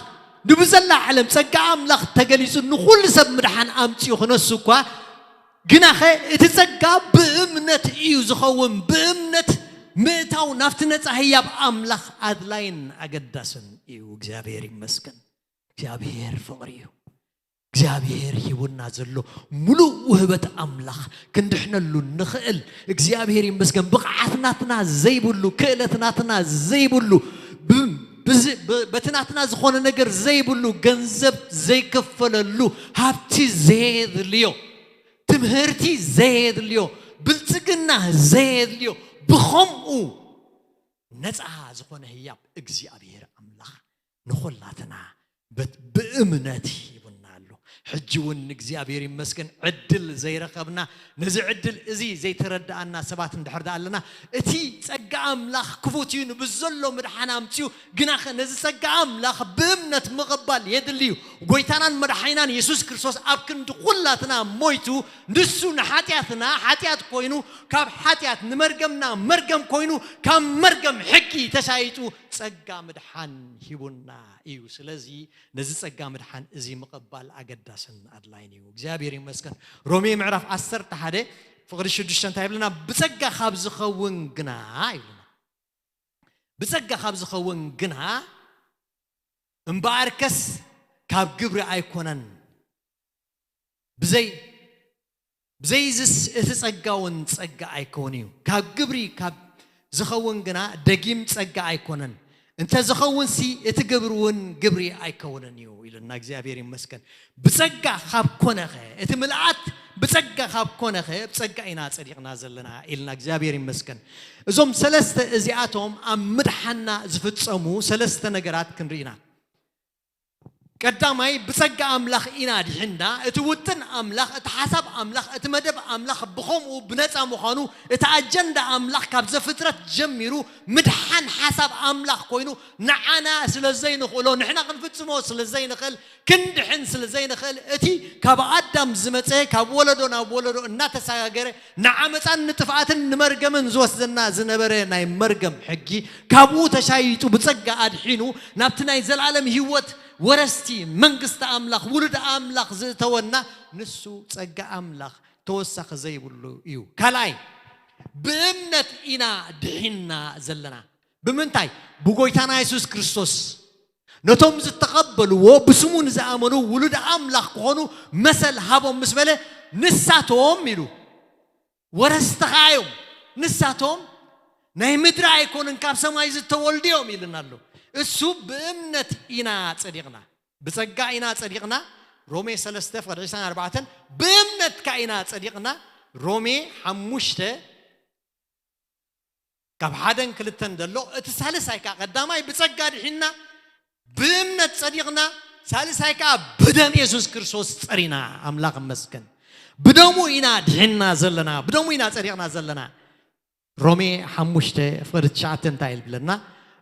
ንብዘላ ዓለም ጸጋ ኣምላኽ ተገሊጹ ንኹሉ ሰብ ምድሓን ኣምጺኡ ክነሱ እኳ ግናኸ እቲ ጸጋ ብእምነት እዩ ዝኸውን። ብእምነት ምእታው ናብቲ ነጻ ህያብ ኣምላኽ ኣድላይን ኣገዳስን እዩ። እግዚኣብሔር ይመስገን። እግዚኣብሔር ፍቕሪ እዩ። እግዚኣብሔር ሂቡና ዘሎ ሙሉእ ውህበት ኣምላኽ ክንድሕነሉ ንኽእል እግዚኣብሔር ይመስገን። ብቕዓት ናትና ዘይብሉ ክእለት ናትና ዘይብሉ ብ- ብዚ- ብ- በቲ ናትና ዝኾነ ነገር ዘይብሉ ገንዘብ ዘይከፈለሉ ሃብቲ ዘየድልዮ ትምህርቲ ዘየድልዮ ብልጽግና ዘየድልዮ ብኸምኡ ነፃ ዝኾነ ህያብ እግዚኣብሔር ኣምላኽ ንኹላትና በት- ብእምነት ሂቡና ኣሎ። ሕጂ እውን እግዚኣብሔር ይመስገን ዕድል ዘይረኸብና ነዚ ዕድል እዚ ዘይተረዳኣና ሰባት እንድሕር ደኣ ኣለና እቲ ጸጋ ኣምላኽ ክፉት እዩ ንብዘሎ ምድሓን ኣምፅኡ ግናኸ ነዚ ጸጋ ኣምላኽ ብእምነት ምቕባል የድሊ እዩ። ጎይታናን መድሓኒናን የሱስ ክርስቶስ ኣብ ክንዲ ኩላትና ሞይቱ ንሱ ንሓጢኣትና ሓጢኣት ኮይኑ ካብ ሓጢኣት ንመርገምና መርገም ኮይኑ ካብ መርገም ሕጊ ተሻይጡ ጸጋ ምድሓን ሂቡና እዩ። ስለዚ ነዚ ጸጋ ምድሓን እዚ ምቕባል ኣገዳስን ኣድላይን እዩ። እግዚኣብሔር ይመስገን። ሮሜ ምዕራፍ ዓሰርተ ሓደ ፍቕዲ ሽዱሽተ እንታይ ይብለና? ብጸጋ ካብ ዝኸውን ግና ይብለና። ብጸጋ ካብ ዝኸውን ግና እምበኣርከስ ካብ ግብሪ ኣይኮነን። ብዘይ ብዘይዝስ እቲ ጸጋ እውን ጸጋ ኣይከውን እዩ። ካብ ግብሪ ካብ ዝኸውን ግና ደጊም ጸጋ ኣይኮነን። እንተ ዝኸውን ሲ እቲ ግብሪ እውን ግብሪ ኣይከውንን እዩ ኢልና። እግዚኣብሔር ይመስገን። ብጸጋ ካብ ኮነኸ፣ እቲ ምልኣት ብጸጋ ካብ ኮነኸ፣ ብጸጋ ኢና ጸዲቕና ዘለና ኢልና። እግዚኣብሔር ይመስገን። እዞም ሰለስተ እዚኣቶም ኣብ ምድሓና ዝፍጸሙ ሰለስተ ነገራት ክንርኢና። ቀዳማይ ብጸጋ ኣምላኽ ኢና ድሕንና። እቲ ውጥን ኣምላኽ፣ እቲ ሓሳብ ኣምላኽ፣ እቲ መደብ ኣምላኽ ብኸምኡ ብነጻ ምዃኑ፣ እቲ ኣጀንዳ ኣምላኽ ካብ ዘፍጥረት ጀሚሩ ምድሓን ሓሳብ ኣምላኽ ኮይኑ፣ ንዓና ስለ ዘይንኽእሎ፣ ንሕና ክንፍጽሞ ስለ ዘይንኽእል፣ ክንድሕን ስለ ዘይንኽእል፣ እቲ ካብ ኣዳም ዝመጸ፣ ካብ ወለዶ ናብ ወለዶ እናተሰጋገረ ንዓመጻን ንጥፍኣትን ንመርገምን ዝወስደና ዝነበረ ናይ መርገም ሕጊ ካብኡ ተሻይጡ ብጸጋ ኣድሒኑ ናብቲ ናይ ዘላለም ህይወት ወረስቲ መንግስቲ ኣምላኽ ውሉድ ኣምላኽ ዝእተወና ንሱ ጸጋ ኣምላኽ ተወሳኺ ዘይብሉ እዩ። ካልኣይ ብእምነት ኢና ድሒንና ዘለና። ብምንታይ? ብጎይታና የሱስ ክርስቶስ። ነቶም ዝተቐበልዎ ብስሙ ንዝኣመኑ ውሉድ ኣምላኽ ክኾኑ መሰል ሃቦም ምስ በለ ንሳቶም ኢሉ ወረስቲ ኸኣ እዮም። ንሳቶም ናይ ምድሪ ኣይኮኑን ካብ ሰማይ ዝተወልዱ እዮም ኢልና ኣሎ። እሱ ብእምነት ኢና ጸዲቕና። ብጸጋ ኢና ጸዲቕና። ሮሜ ሰለስተ ፍቕዲ ዕስራን ኣርባዕተን ብእምነት ከኣ ኢና ጸዲቕና። ሮሜ ሓሙሽተ ካብ ሓደን ክልተን ዘሎ እቲ ሳልሳይ ከኣ ቀዳማይ ብጸጋ ድሒንና ብእምነት ጸዲቕና ሳልሳይ ከኣ ብደም የሱስ ክርስቶስ ጸሪና። ኣምላኽ ይመስገን። ብደሙ ኢና ድሒንና ዘለና፣ ብደሙ ኢና ጸዲቕና ዘለና። ሮሜ ሓሙሽተ ፍቕዲ ትሽዓተ እንታይ ይብለና?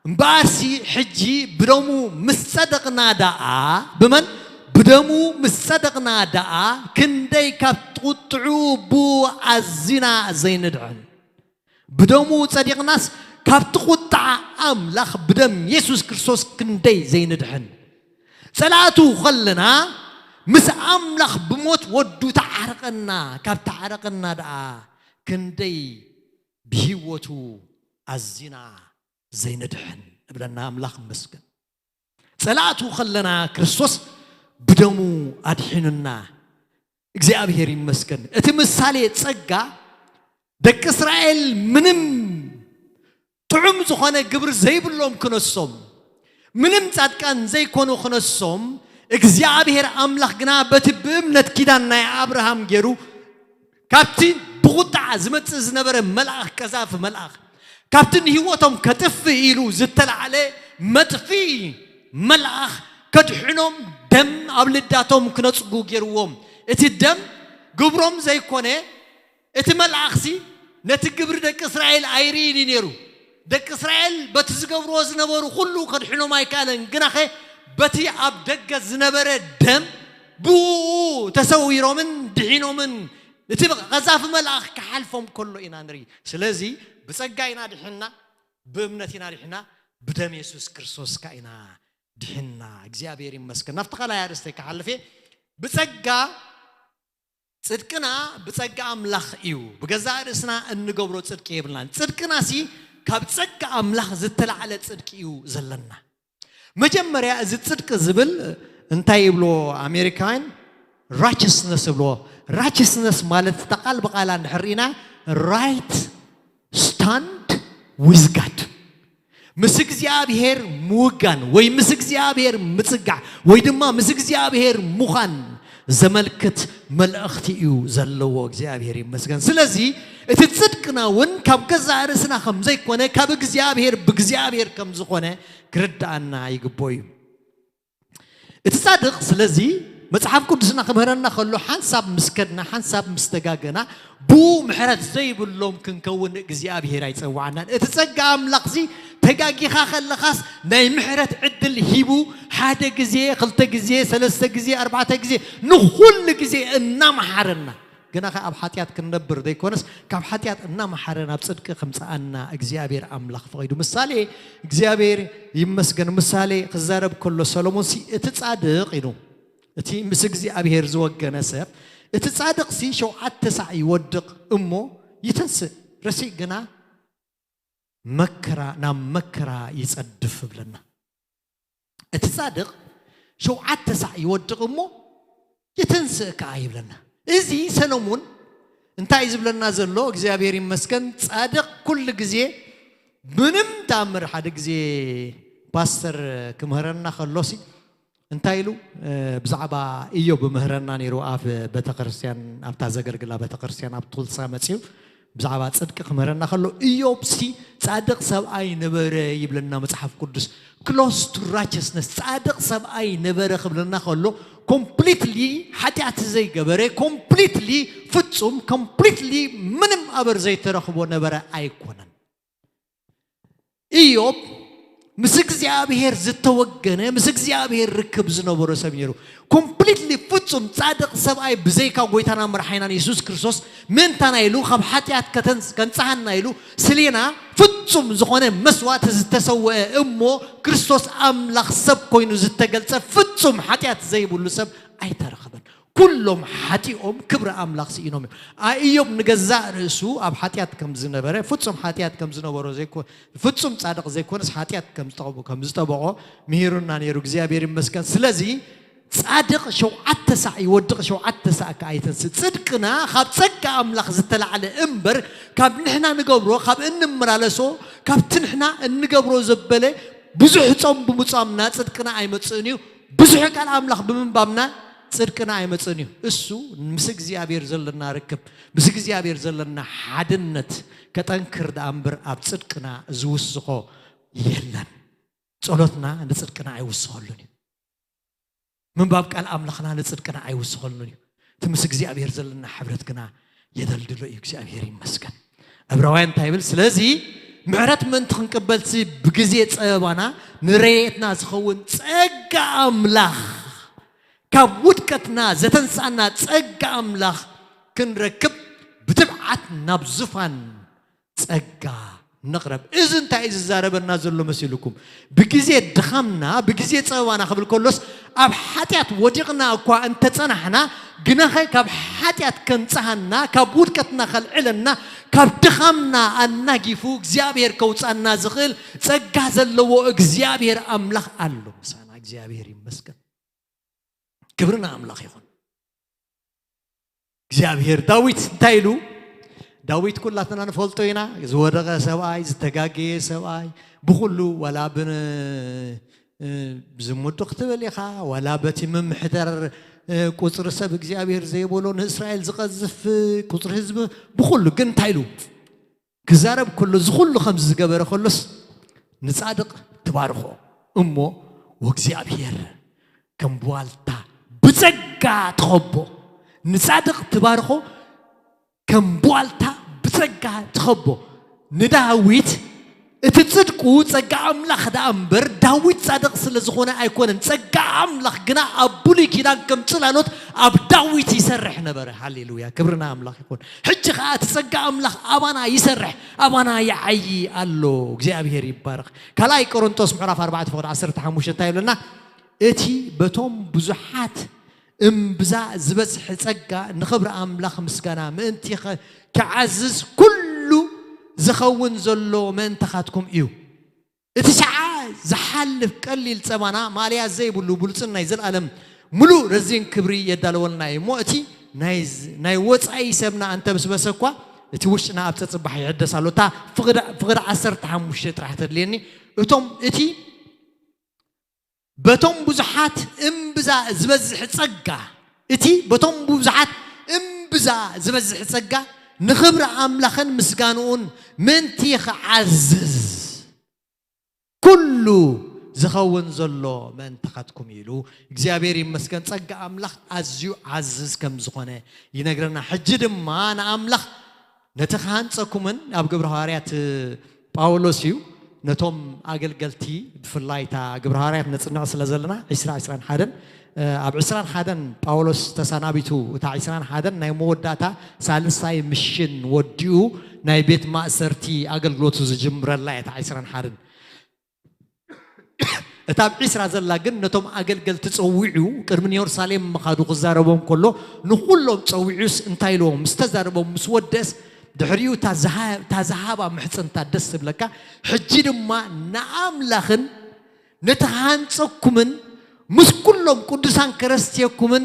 እምበኣርሲ ሕጂ ብደሙ ምስ ጸደቕና ደኣ፣ ብመን? ብደሙ ምስ ጸደቕና ደኣ ክንደይ ካብ ቁጥዑ ብኡ ኣዚና ዘይንድሕን። ብደሙ ጸዲቕናስ ካብቲ ቁጥዓ ኣምላኽ ብደም የሱስ ክርስቶስ ክንደይ ዘይንድሕን። ጸላእቱ ከለና ምስ ኣምላኽ ብሞት ወዱ ተዓረቐና፣ ካብ ተዓረቐና ደኣ ክንደይ ብህይወቱ ኣዚና ዘይንድሕን እብለና። ኣምላኽ ይመስገን። ጸላእቱ ከለና ክርስቶስ ብደሙ ኣድሒኑና። እግዚኣብሔር ይመስገን። እቲ ምሳሌ ጸጋ ደቂ እስራኤል ምንም ጥዑም ዝኾነ ግብሪ ዘይብሎም ክነሶም፣ ምንም ጻድቃን ዘይኮኑ ክነሶም፣ እግዚኣብሔር ኣምላኽ ግና በቲ ብእምነት ኪዳን ናይ ኣብርሃም ገይሩ ካብቲ ብቑጣዓ ዝመጽእ ዝነበረ መልኣኽ፣ ቀዛፊ መልኣኽ፣ ካብቲ ንህይወቶም ከጥፍእ ኢሉ ዝተላዕለ መጥፊ መልኣኽ ከድሕኖም ደም ኣብ ልዳቶም ክነጽጉ ገይርዎም። እቲ ደም ግብሮም ዘይኮነ፣ እቲ መልኣኽሲ ነቲ ግብሪ ደቂ እስራኤል ኣይርእይን እዩ ነይሩ። ደቂ እስራኤል በቲ ዝገብርዎ ዝነበሩ ኩሉ ከድሕኖም ኣይከኣለን። ግናኸ በቲ ኣብ ደገ ዝነበረ ደም ብኡ ተሰዊሮምን ድሒኖምን እቲ ቀዛፊ መልኣኽ ክሓልፎም ከሎ ኢና ንርኢ። ስለዚ ብጸጋ ኢና ድሕንና፣ ብእምነት ኢና ድሕንና፣ ብደም የሱስ ክርስቶስ ከኣ ኢና ድሕንና። እግዚኣብሔር ይመስገን። ናብቲ ካልኣይ ኣርእስተይ ክሓልፍ እየ። ብጸጋ ጽድቅና ብጸጋ ኣምላኽ እዩ። ብገዛእ ርእስና እንገብሮ ጽድቂ የብልናን። ጽድቅናሲ ካብ ጸጋ ኣምላኽ ዝተላዕለ ጽድቂ እዩ ዘለና። መጀመርያ እዚ ጽድቂ ዝብል እንታይ ይብሎ ኣሜሪካውያን? ራይቸስነስ ይብሎ። ራይቸስነስ ማለት እታ ቃል ብቓላ እንድሕር ርኢና ራይት ስታንድ ዊዝ ጋድ፣ ምስ እግዚኣብሔር ምውጋን ወይ ምስ እግዚኣብሔር ምጽጋዕ ወይ ድማ ምስ እግዚኣብሔር ምዃን ዘመልክት መልእኽቲ እዩ ዘለዎ። እግዚኣብሔር ይመስገን። ስለዚ እቲ ጽድቅና እውን ካብ ገዛእ ርእስና ከም ዘይኮነ ካብ እግዚኣብሔር ብእግዚኣብሔር ከም ዝኾነ ክርድኣና ይግቦ እዩ። እቲ ጻድቕ ስለዚ መጽሓፍ ቅዱስና ክምህረና ከሎ ሓንሳብ ምስ ከድና ሓንሳብ ምስ ተጋገና ብኡ ምሕረት ዘይብሎም ክንከውን እግዚኣብሔር ኣይጸዋዓናን። እቲ ጸጋ ኣምላኽሲ ተጋጊኻ ከለኻስ ናይ ምሕረት ዕድል ሂቡ ሓደ ግዜ፣ ክልተ ግዜ፣ ሰለስተ ግዜ፣ ኣርባዕተ ግዜ፣ ንኹሉ ግዜ እናመሓረና ግና ከ ኣብ ሓጢኣት ክንነብር ዘይኮነስ ካብ ሓጢኣት እናመሓረ ናብ ጽድቂ ከምጽኣና እግዚኣብሔር ኣምላኽ ፈቒዱ። ምሳሌ እግዚኣብሔር ይመስገን። ምሳሌ ክዛረብ ከሎ ሰሎሞን ሲ እቲ ጻድቕ ኢሉ እቲ ምስ እግዚኣብሔር ዝወገነ ሰብ እቲ ጻድቕ ሲ ሸውዓተ ሳዕ ይወድቕ እሞ ይትንስእ፣ ረሲእ ግና መከራ ናብ መከራ ይጸድፍ ይብለና። እቲ ጻድቕ ሸውዓተ ሳዕ ይወድቕ እሞ ይትንስእ ከኣ ይብለና። እዚ ሰለሙን እንታይ እዩ ዝብለና ዘሎ? እግዚኣብሔር ይመስገን። ጻድቕ ኩሉ ግዜ ምንም ተኣምር፣ ሓደ ግዜ ፓስተር ክምህረና ከሎሲ እንታይ ኢሉ ብዛዕባ ኢዮብ ምህረና ነይሩ። ኣብ ቤተክርስትያን ኣብታ ዘገልግላ ቤተክርስትያን ኣብ ቱልሳ መፅዩ ብዛዕባ ፅድቂ ክምህረና ከሎ ኢዮብ ሲ ጻድቕ ሰብኣይ ነበረ ይብለና መጽሓፍ ቅዱስ። Close to righteousness ጻድቕ ሰብኣይ ነበረ ክብለና ከሎ ኮምፕሊትሊ ሓጢኣት ዘይገበረ ኮምፕሊትሊ ፍጹም ኮምፕሊትሊ ምንም ኣበር ዘይተረኽቦ ነበረ ኣይኮነን። ኢዮብ ምስ እግዚኣብሔር ዝተወገነ ምስ እግዚኣብሔር ርክብ ዝነበሮ ሰብ ነይሩ። ኮምፕሊትሊ ፍጹም ጻድቕ ሰብኣይ ብዘይካ ጎይታና መርሓይናን የሱስ ክርስቶስ ምእንታና ኢሉ ካብ ሓጢኣት ከተንስ- ከንጽሃና ኢሉ ስሌና ፍጹም ዝኾነ መስዋእቲ ዝተሰወአ እሞ ክርስቶስ ኣምላኽ ሰብ ኮይኑ ዝተገልጸ ፍጹም ሓጢኣት ዘይብሉ ሰብ ኣይተረኸበን። ኩሎም ሓጢኦም ክብሪ ኣምላኽ ስኢኖም እዮም። ኣኢዮብ ንገዛእ ርእሱ ኣብ ሓጢኣት ከም ዝነበረ ፍጹም ሓጢኣት ከም ዝነበሮ ዘይኮ ፍጹም ጻድቕ ዘይኮነስ ሓጢኣት ከም ዝጠበ- ከም ዝጠበቖ ምሂሩና ነይሩ እግዚኣብሔር ይመስገን። ስለዚ ጻድቕ ሸውዓተ ሳዕ ይወድቕ ሸውዓተ ሳዕ ከኣ ይተንስእ። ጽድቅና ካብ ጸጋ ኣምላኽ ዝተላዕለ እምበር ካብ ንሕና ንገብሮ ካብ እንመላለሶ ካብቲ ንሕና እንገብሮ ዘበለ ብዙሕ ጾም ብምጻምና ጽድቅና ኣይመጽእን እዩ። ብዙሕ ቃል ኣምላኽ ብምንባብና ጽድቅና ኣይመጽእን እዩ። እሱ ምስ እግዚኣብሔር ዘለና ርክብ ምስ እግዚኣብሔር ዘለና ሓድነት ከጠንክር ደኣ እምበር ኣብ ጽድቅና ዝውስኾ የለን። ጸሎትና ንጽድቅና ኣይውስኸሉን እዩ። ምንባብ ቃል ኣምላኽና ንጽድቅና ኣይውስኸሉን እዩ። እቲ ምስ እግዚኣብሔር ዘለና ሕብረት ግና የደልድሎ እዩ። እግዚኣብሔር ይመስገን። ዕብራውያን እንታይ ይብል? ስለዚ ምሕረት ምእንቲ ክንቅበልሲ ብግዜ ጸበባና ንረየትና ዝኸውን ጸጋ ኣምላኽ ካብ ውድቀትና ዘተንሳና ጸጋ ኣምላኽ ክንረክብ ብትብዓት ናብ ዙፋን ጸጋ ንቕረብ። እዚ እንታይ እዩ ዝዛረበና ዘሎ መሲልኩም? ብግዜ ድኻምና ብግዜ ጸበባና ክብል ከሎስ ኣብ ሓጢኣት ወዲቕና እኳ እንተጸናሕና ግናኸ ካብ ሓጢኣት ከንጽሃና ካብ ውድቀትና ከልዕለና ካብ ድኻምና ኣናጊፉ እግዚኣብሔር ከውጻና ዝኽእል ጸጋ ዘለዎ እግዚኣብሔር ኣምላኽ ኣሎ። ምሳና እግዚኣብሔር ይመስገን። ክብሪ ንኣምላኽ ይኹን። እግዚኣብሔር ዳዊት እንታይ ኢሉ? ዳዊት ኩላትና ንፈልጦ ኢና። ዝወደቐ ሰብኣይ፣ ዝተጋገየ ሰብኣይ፣ ብኹሉ ዋላ ብን ዝሙት ዶ ክትብል ኢኻ ዋላ በቲ ምምሕዳር ቁፅሪ ሰብ እግዚኣብሔር ዘይበሎ ንእስራኤል ዝቐዝፍ ቁፅሪ ህዝቢ ብኹሉ ግን እንታይ ኢሉ? ክዛረብ ከሎ እዚ ኩሉ ከምዚ ዝገበረ ከሎስ ንጻድቕ ትባርኾ እሞ ወእግዚኣብሔር ከም ብዋልታ ብጸጋ ትኸቦ። ንጻድቕ ትባርኾ ከም ብዋልታ ብጸጋ ትኸቦ። ንዳዊት እቲ ጽድቁ ጸጋ ኣምላኽ ደኣ እምበር ዳዊት ጻድቕ ስለ ዝኾነ ኣይኮነን። ጸጋ ኣምላኽ ግና ኣብ ብሉይ ኪዳን ከም ጽላሎት ኣብ ዳዊት ይሰርሕ ነበረ። ሃሌሉያ ክብሪ ንኣምላኽ ይኹን። ሕጂ ኸኣ እቲ ጸጋ ኣምላኽ ኣባና ይሰርሕ ኣባና ይዓዪ ኣሎ። እግዚኣብሔር ይባረኽ። ካልኣይ ቆሮንቶስ ምዕራፍ ኣርባዕተ ፍቕዲ ዓሰርተ ሓሙሽተ እንታይ ይብለና? እቲ በቶም ብዙሓት እምብዛ ዝበዝሐ ጸጋ ንኽብሪ ኣምላኽ ምስጋና ምእንቲ ኸ- ክዓዝዝ ኩሉ ዝኸውን ዘሎ ምእንታኻትኩም እዩ። እቲ ሸዓ ዝሓልፍ ቀሊል ጸባና ማልያ ዘይብሉ ብሉጽን ናይ ዘለኣለም ምሉእ ረዚን ክብሪ የዳለወልና እዩ እሞ እቲ ናይ ወጻኢ ሰብና እንተብስበሰ እኳ እቲ ውሽጥና ኣብ ጸጽባሕ ይሕደስ ኣሎ። እታ ፍቕዲ ዓሰርተ ሓሙሽተ ጥራሕ ተድልየኒ እቶም እቲ በቶም ብዙሓት እምብዛ ዝበዝሕ ጸጋ እቲ በቶም ብዙሓት እምብዛ ዝበዝሕ ጸጋ ንኽብሪ ኣምላኽን ምስጋንኡን ምእንቲ ይኽዓዝዝ ኩሉ ዝኸውን ዘሎ ምእንታኻትኩም ኢሉ እግዚኣብሔር ይመስገን። ጸጋ ኣምላኽ ኣዝዩ ዓዝዝ ከም ዝኾነ ይነግረና። ሕጂ ድማ ንኣምላኽ ነቲ ክሃንጸኩምን ኣብ ግብሪ ሃዋርያት ጳውሎስ እዩ ነቶም ኣገልገልቲ ብፍላይ እታ ግብሪ ሃዋርያት ነጽንዕ ስለ ዘለና ዕስራ ዕስራን ሓደን ኣብ ዕስራን ሓደን ጳውሎስ ተሰናቢቱ፣ እታ ዕስራን ሓደን ናይ መወዳእታ ሳልሳይ ምሽን ወዲኡ ናይ ቤት ማእሰርቲ ኣገልግሎቱ ዝጅምረላ እያ፣ እታ ዕስራን ሓደን። እታ ኣብ ዒስራ ዘላ ግን ነቶም ኣገልገልቲ ጸዊዑ ቅድሚ ንየሩሳሌም ምኻዱ ክዛረቦም ከሎ ንኹሎም ጸዊዑስ እንታይ ኢልዎም? ምስ ተዛረቦም ምስ ወደስ ድሕሪኡ እታ ዝሃ-፣ እታ ዝሃባ ምሕጽንታ ደስ ትብለካ። ሕጂ ድማ ንኣምላኽን ነቲ ክሃንጸኩምን ምስ ኩሎም ቅዱሳን ከረስትየኩምን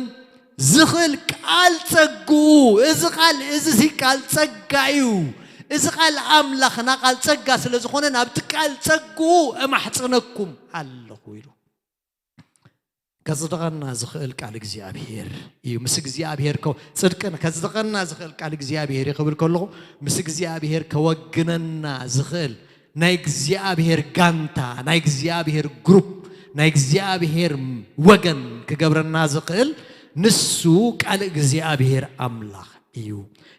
ዝኽእል ቃል ጸግኡ፣ እዚ ቃል እዚ ሲ ቃል ጸጋ እዩ። እዚ ቃል ኣምላኽና ቃል ጸጋ ስለ ዝኾነ ናብቲ ቃል ጸግኡ እማሕጽነኩም ኣለኹ ኢሉ። ከጽድቐና ዝኽእል ቃል እግዚኣብሔር እዩ። ምስ እግዚኣብሔር ከ-፣ ጽድቅን ከጽድቐና ዝኽእል ቃል እግዚኣብሔር እዩ ክብል ከለኹ፣ ምስ እግዚኣብሔር ከወግነና ዝኽእል ናይ እግዚኣብሔር ጋንታ፣ ናይ እግዚኣብሔር ግሩፕ፣ ናይ እግዚኣብሔር ወገን ክገብረና ዝኽእል ንሱ ቃል እግዚኣብሔር ኣምላኽ እዩ።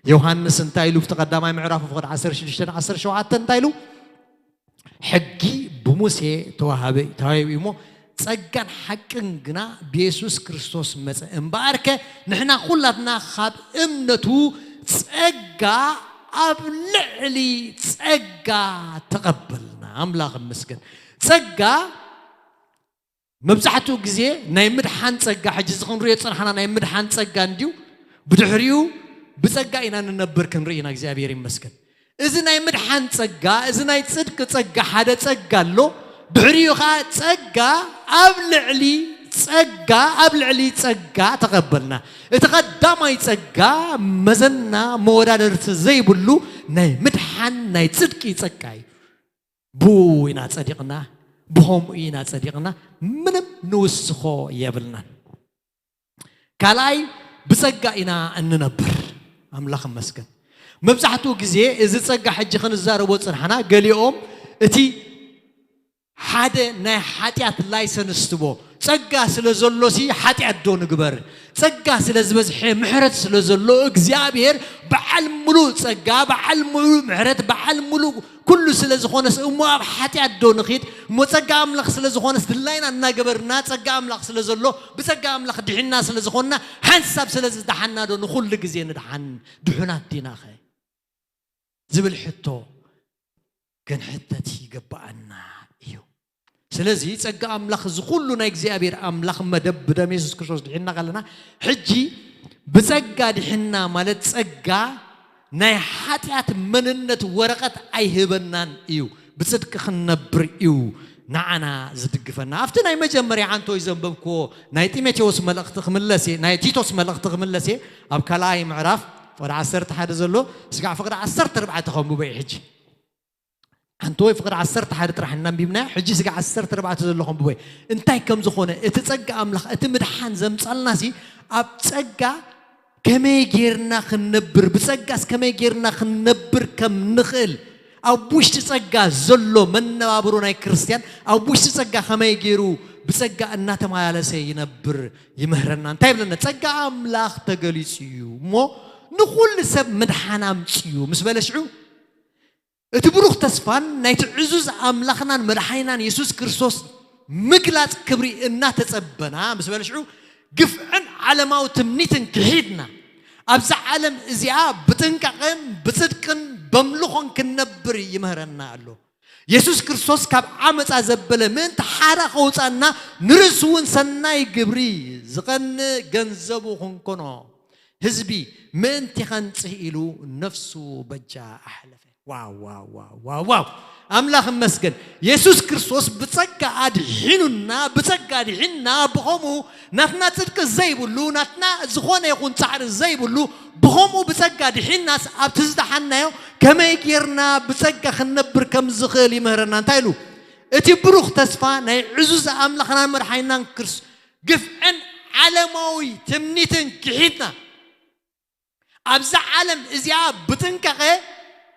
ዮሃንስ እንታይ ኢሉ? ኣብቲ ቀዳማይ ምዕራፍ ፍቕዲ ዓሰርተ ሽዱሽተ ዓሰርተ ሸውዓተ እንታይ ኢሉ? ሕጊ ብሙሴ ተዋሃበ፣ ተዋሂቡ እዩ እሞ፣ ጸጋን ሓቅን ግና ብየሱስ ክርስቶስ መጸ። እምበኣርከ ንሕና ኩላትና ካብ እምነቱ ጸጋ ኣብ ልዕሊ ጸጋ ተቐበልና። ኣምላኽ ይመስገን። ጸጋ መብዛሕትኡ ግዜ ናይ ምድሓን ጸጋ፣ ሕጂ እዚ ክንሪኦ ዝጸናሕና ናይ ምድሓን ጸጋ እንድዩ። ብድሕሪኡ ብጸጋ ኢና ንነብር ክንርኢ ኢና። እግዚኣብሔር ይመስገን። እዚ ናይ ምድሓን ጸጋ፣ እዚ ናይ ጽድቂ ጸጋ ሓደ ጸጋ ኣሎ። ድሕሪኡ ኸኣ ጸጋ ኣብ ልዕሊ ጸጋ፣ ኣብ ልዕሊ ጸጋ ተቐበልና። እቲ ቀዳማይ ጸጋ መዘና መወዳደርቲ ዘይብሉ ናይ ምድሓን ናይ ጽድቂ ጸጋ እዩ። ብኡ ኢና ጸዲቕና፣ ብኸምኡ ኢና ጸዲቕና፣ ምንም ንውስኾ የብልናን። ካልኣይ ብጸጋ ኢና እንነብር። ኣምላኽ ይመስገን። መብዛሕትኡ ግዜ እዚ ጸጋ ሕጂ ክንዛረቦ ጽንሓና፣ ገሊኦም እቲ ሓደ ናይ ሓጢኣት ላይሰንስ ትቦ፣ ጸጋ ስለ ዘሎሲ ሓጢኣት ዶ ንግበር? ጸጋ ስለ ዝበዝሐ፣ ምሕረት ስለ ዘሎ፣ እግዚኣብሔር በዓል ምሉእ ጸጋ፣ በዓል ምሉእ ምሕረት፣ በዓል ምሉእ ኩሉ ስለ ዝኾነስ፣ እሞ ኣብ ሓጢኣት ዶ ንኺድ? እሞ ጸጋ ኣምላኽ ስለ ዝኾነስ፣ ድላይና እናገበርና፣ ጸጋ ኣምላኽ ስለ ዘሎ፣ ብጸጋ ኣምላኽ ድሒንና ስለ ዝኾንና፣ ሓንሳብ ስለ ዝደሓንና ዶ ንኹሉ ግዜ ንድሓን? ድሑናት ዲናኸ? ዝብል ሕቶ ክንሕተት ይግብኣና እዩ። ስለዚ ጸጋ ኣምላኽ፣ እዚ ኩሉ ናይ እግዚኣብሔር ኣምላኽ መደብ ብደም የሱስ ክርስቶስ ድሒንና ከለና፣ ሕጂ ብጸጋ ድሒንና ማለት ጸጋ ናይ ሓጢኣት መንነት ወረቐት ኣይህበናን እዩ። ብጽድቂ ክንነብር እዩ ንዓና ዝድግፈና። ኣብቲ ናይ መጀመርያ ዓንቶይ ዘንበብክዎ ናይ ጢሞቴዎስ መልእኽቲ ክምለስ እየ፣ ናይ ቲቶስ መልእኽቲ ክምለስ እየ። ኣብ ካልኣይ ምዕራፍ ፍቕዲ ዓሰርተ ሓደ ዘሎ፣ ስጋዕ ፍቕዲ ዓሰርተ ኣርባዕተ ከንብቦ እየ ሕጂ። ዓንቶይ ፍቕዲ ዓሰርተ ሓደ ጥራሕ እናንቢብናዮ፣ ሕጂ ስጋዕ ዓሰርተ ኣርባዕተ ዘሎ ከንብቦ እየ። እንታይ ከም ዝኾነ፣ እቲ ጸጋ ኣምላኽ፣ እቲ ምድሓን ዘምጻልናሲ ኣብ ጸጋ ከመይ ጌርና ክንነብር፣ ብጸጋስ ከመይ ጌርና ክንነብር ከም ንኽእል፣ ኣብ ውሽጢ ጸጋ ዘሎ መነባብሮ ናይ ክርስትያን፣ ኣብ ውሽጢ ጸጋ ከመይ ገይሩ ብጸጋ እናተመላለሰ ይነብር ይምህረና። እንታይ ይብለና? ጸጋ ኣምላኽ ተገሊጹ እዩ እሞ ንኹሉ ሰብ ምድሓን ኣምጺኡ ምስ በለ ሽዑ፣ እቲ ብሩኽ ተስፋን ናይቲ ዕዙዝ ኣምላኽናን መድሓኒናን የሱስ ክርስቶስ ምግላጽ ክብሪ እናተጸበና ምስ በለ ሽዑ፣ ግፍዕን ዓለማዊ ትምኒትን ክሒድና፣ ኣብዛ ዓለም እዚኣ ብጥንቃቐን ብጽድቅን በምልኾን ክንነብር ይምህረና ኣሎ። የሱስ ክርስቶስ ካብ ዓመጻ ዘበለ ምእንቲ ሓራ ከውጻና፣ ንርእሱ እውን ሰናይ ግብሪ ዝቐንእ ገንዘቡ ክንኮኖ፣ ህዝቢ ምእንቲ ኸንጽህ ኢሉ ነፍሱ በጃ ኣሕለፈ። ዋው፣ ዋው፣ ዋው፣ ዋው፣ ዋው። ኣምላኽ እመስገን። የሱስ ክርስቶስ ብጸጋ ኣድሒኑና፣ ብጸጋ ኣድሒንና፣ ብኸምኡ ናትና ጽድቂ ዘይብሉ፣ ናትና ዝኾነ ይኹን ጻዕሪ ዘይብሉ፣ ብኸምኡ ብጸጋ ድሒናስ ኣብቲ ዝደሓንናዮ ከመይ ጌርና ብጸጋ ክንነብር ከም ዝኽእል ይምህረና። እንታይ ኢሉ? እቲ ብሩኽ ተስፋ ናይ ዕዙዝ ኣምላኽናን መድሓኒናን ክርስ-፣ ግፍዕን ዓለማዊ ትምኒትን ክሒድና፣ ኣብዛ ዓለም እዚኣ ብጥንቃቐ፣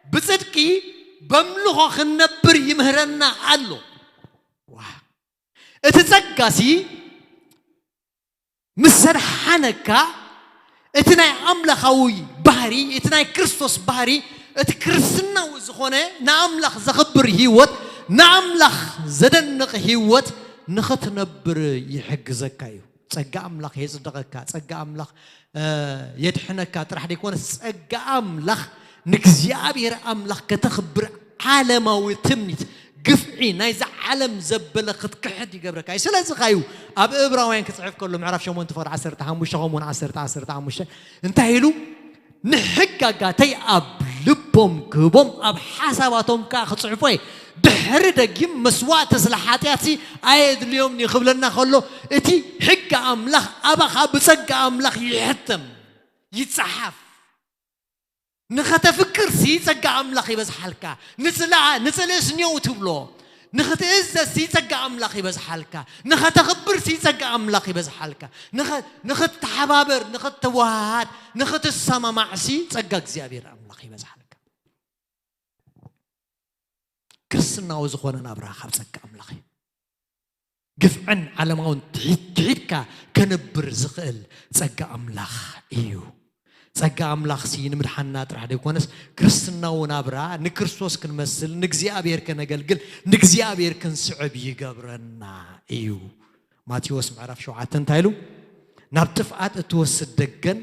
ብጽድቂ፣ በምልኾ ክንነብር ይምህረና ኣሎ። ዋው! እቲ ጸጋሲ ምስ ሰድሓነካ፣ እቲ ናይ ኣምላኻዊ ባህሪ፣ እቲ ናይ ክርስቶስ ባህሪ፣ እቲ ክርስትናዊ ዝኾነ ንኣምላኽ ዘኽብር ህይወት፣ ንኣምላኽ ዘደንቕ ህይወት ንኽትነብር ይሕግዘካ እዩ። ጸጋ ኣምላኽ የጽድቐካ፣ ጸጋ ኣምላኽ የድሕነካ ጥራሕ ደይኮነስ ጸጋ ኣምላኽ ንእግዚኣብሔር ኣምላኽ ከተኽብር ዓለማዊ ትምኒት ግፍዒ ናይዛ ዓለም ዘበለ ክትክሕድ ይገብረካ እዩ። ስለዚ ኻዩ ኣብ እብራውያን ክጽሕፍ ከሎ ምዕራፍ ሸሞንተ ፍቕዲ ዓሰርተ ሓሙሽተ ከምኡውን ዓሰርተ ዓሰርተ ሓሙሽተ እንታይ ኢሉ ንሕጋጋተይ ኣብ ልቦም ክህቦም ኣብ ሓሳባቶም ከኣ ክጽሕፎ እየ። ድሕሪ ደጊም መስዋእቲ ስለ ሓጢኣትሲ ኣየድልዮም እዩ ክብለና ከሎ እቲ ሕጊ ኣምላኽ ኣባኻ ብጸጋ ኣምላኽ ይሕተም ይጸሓፍ። ንኸተፍቅርሲ ጸጋ ኣምላኽ ይበዝሓልካ። ንጽልኣ ንጽልእስ ኔው ትብሎ። ንኽትእዘዝሲ ጸጋ ኣምላኽ ይበዝሓልካ። ንኸተኽብርሲ ጸጋ ኣምላኽ ይበዝሓልካ። ንኸ- ንኽትተሓባበር ንኽትወሃሃድ ንኽትሰማማዕሲ ጸጋ እግዚኣብሔር ኣምላኽ ይበዝሓልካ። ክርስትናዊ ዝኾነ ናብራ ካብ ጸጋ ኣምላኽ እዩ። ግፍዕን ዓለማውን ትሒት- ትሒትካ ከንብር ዝኽእል ጸጋ ኣምላኽ እዩ። ጸጋ ኣምላኽሲ ንምድሓንና ጥራሕ ዘይኮነስ ክርስትናዊ ናብራ ንክርስቶስ ክንመስል ንእግዚኣብሔር ከነገልግል ንእግዚኣብሔር ክንስዕብ ይገብረና እዩ። ማቴዎስ ምዕራፍ ሸውዓተ እንታይ ኢሉ ናብ ጥፍኣት እትወስድ ደገን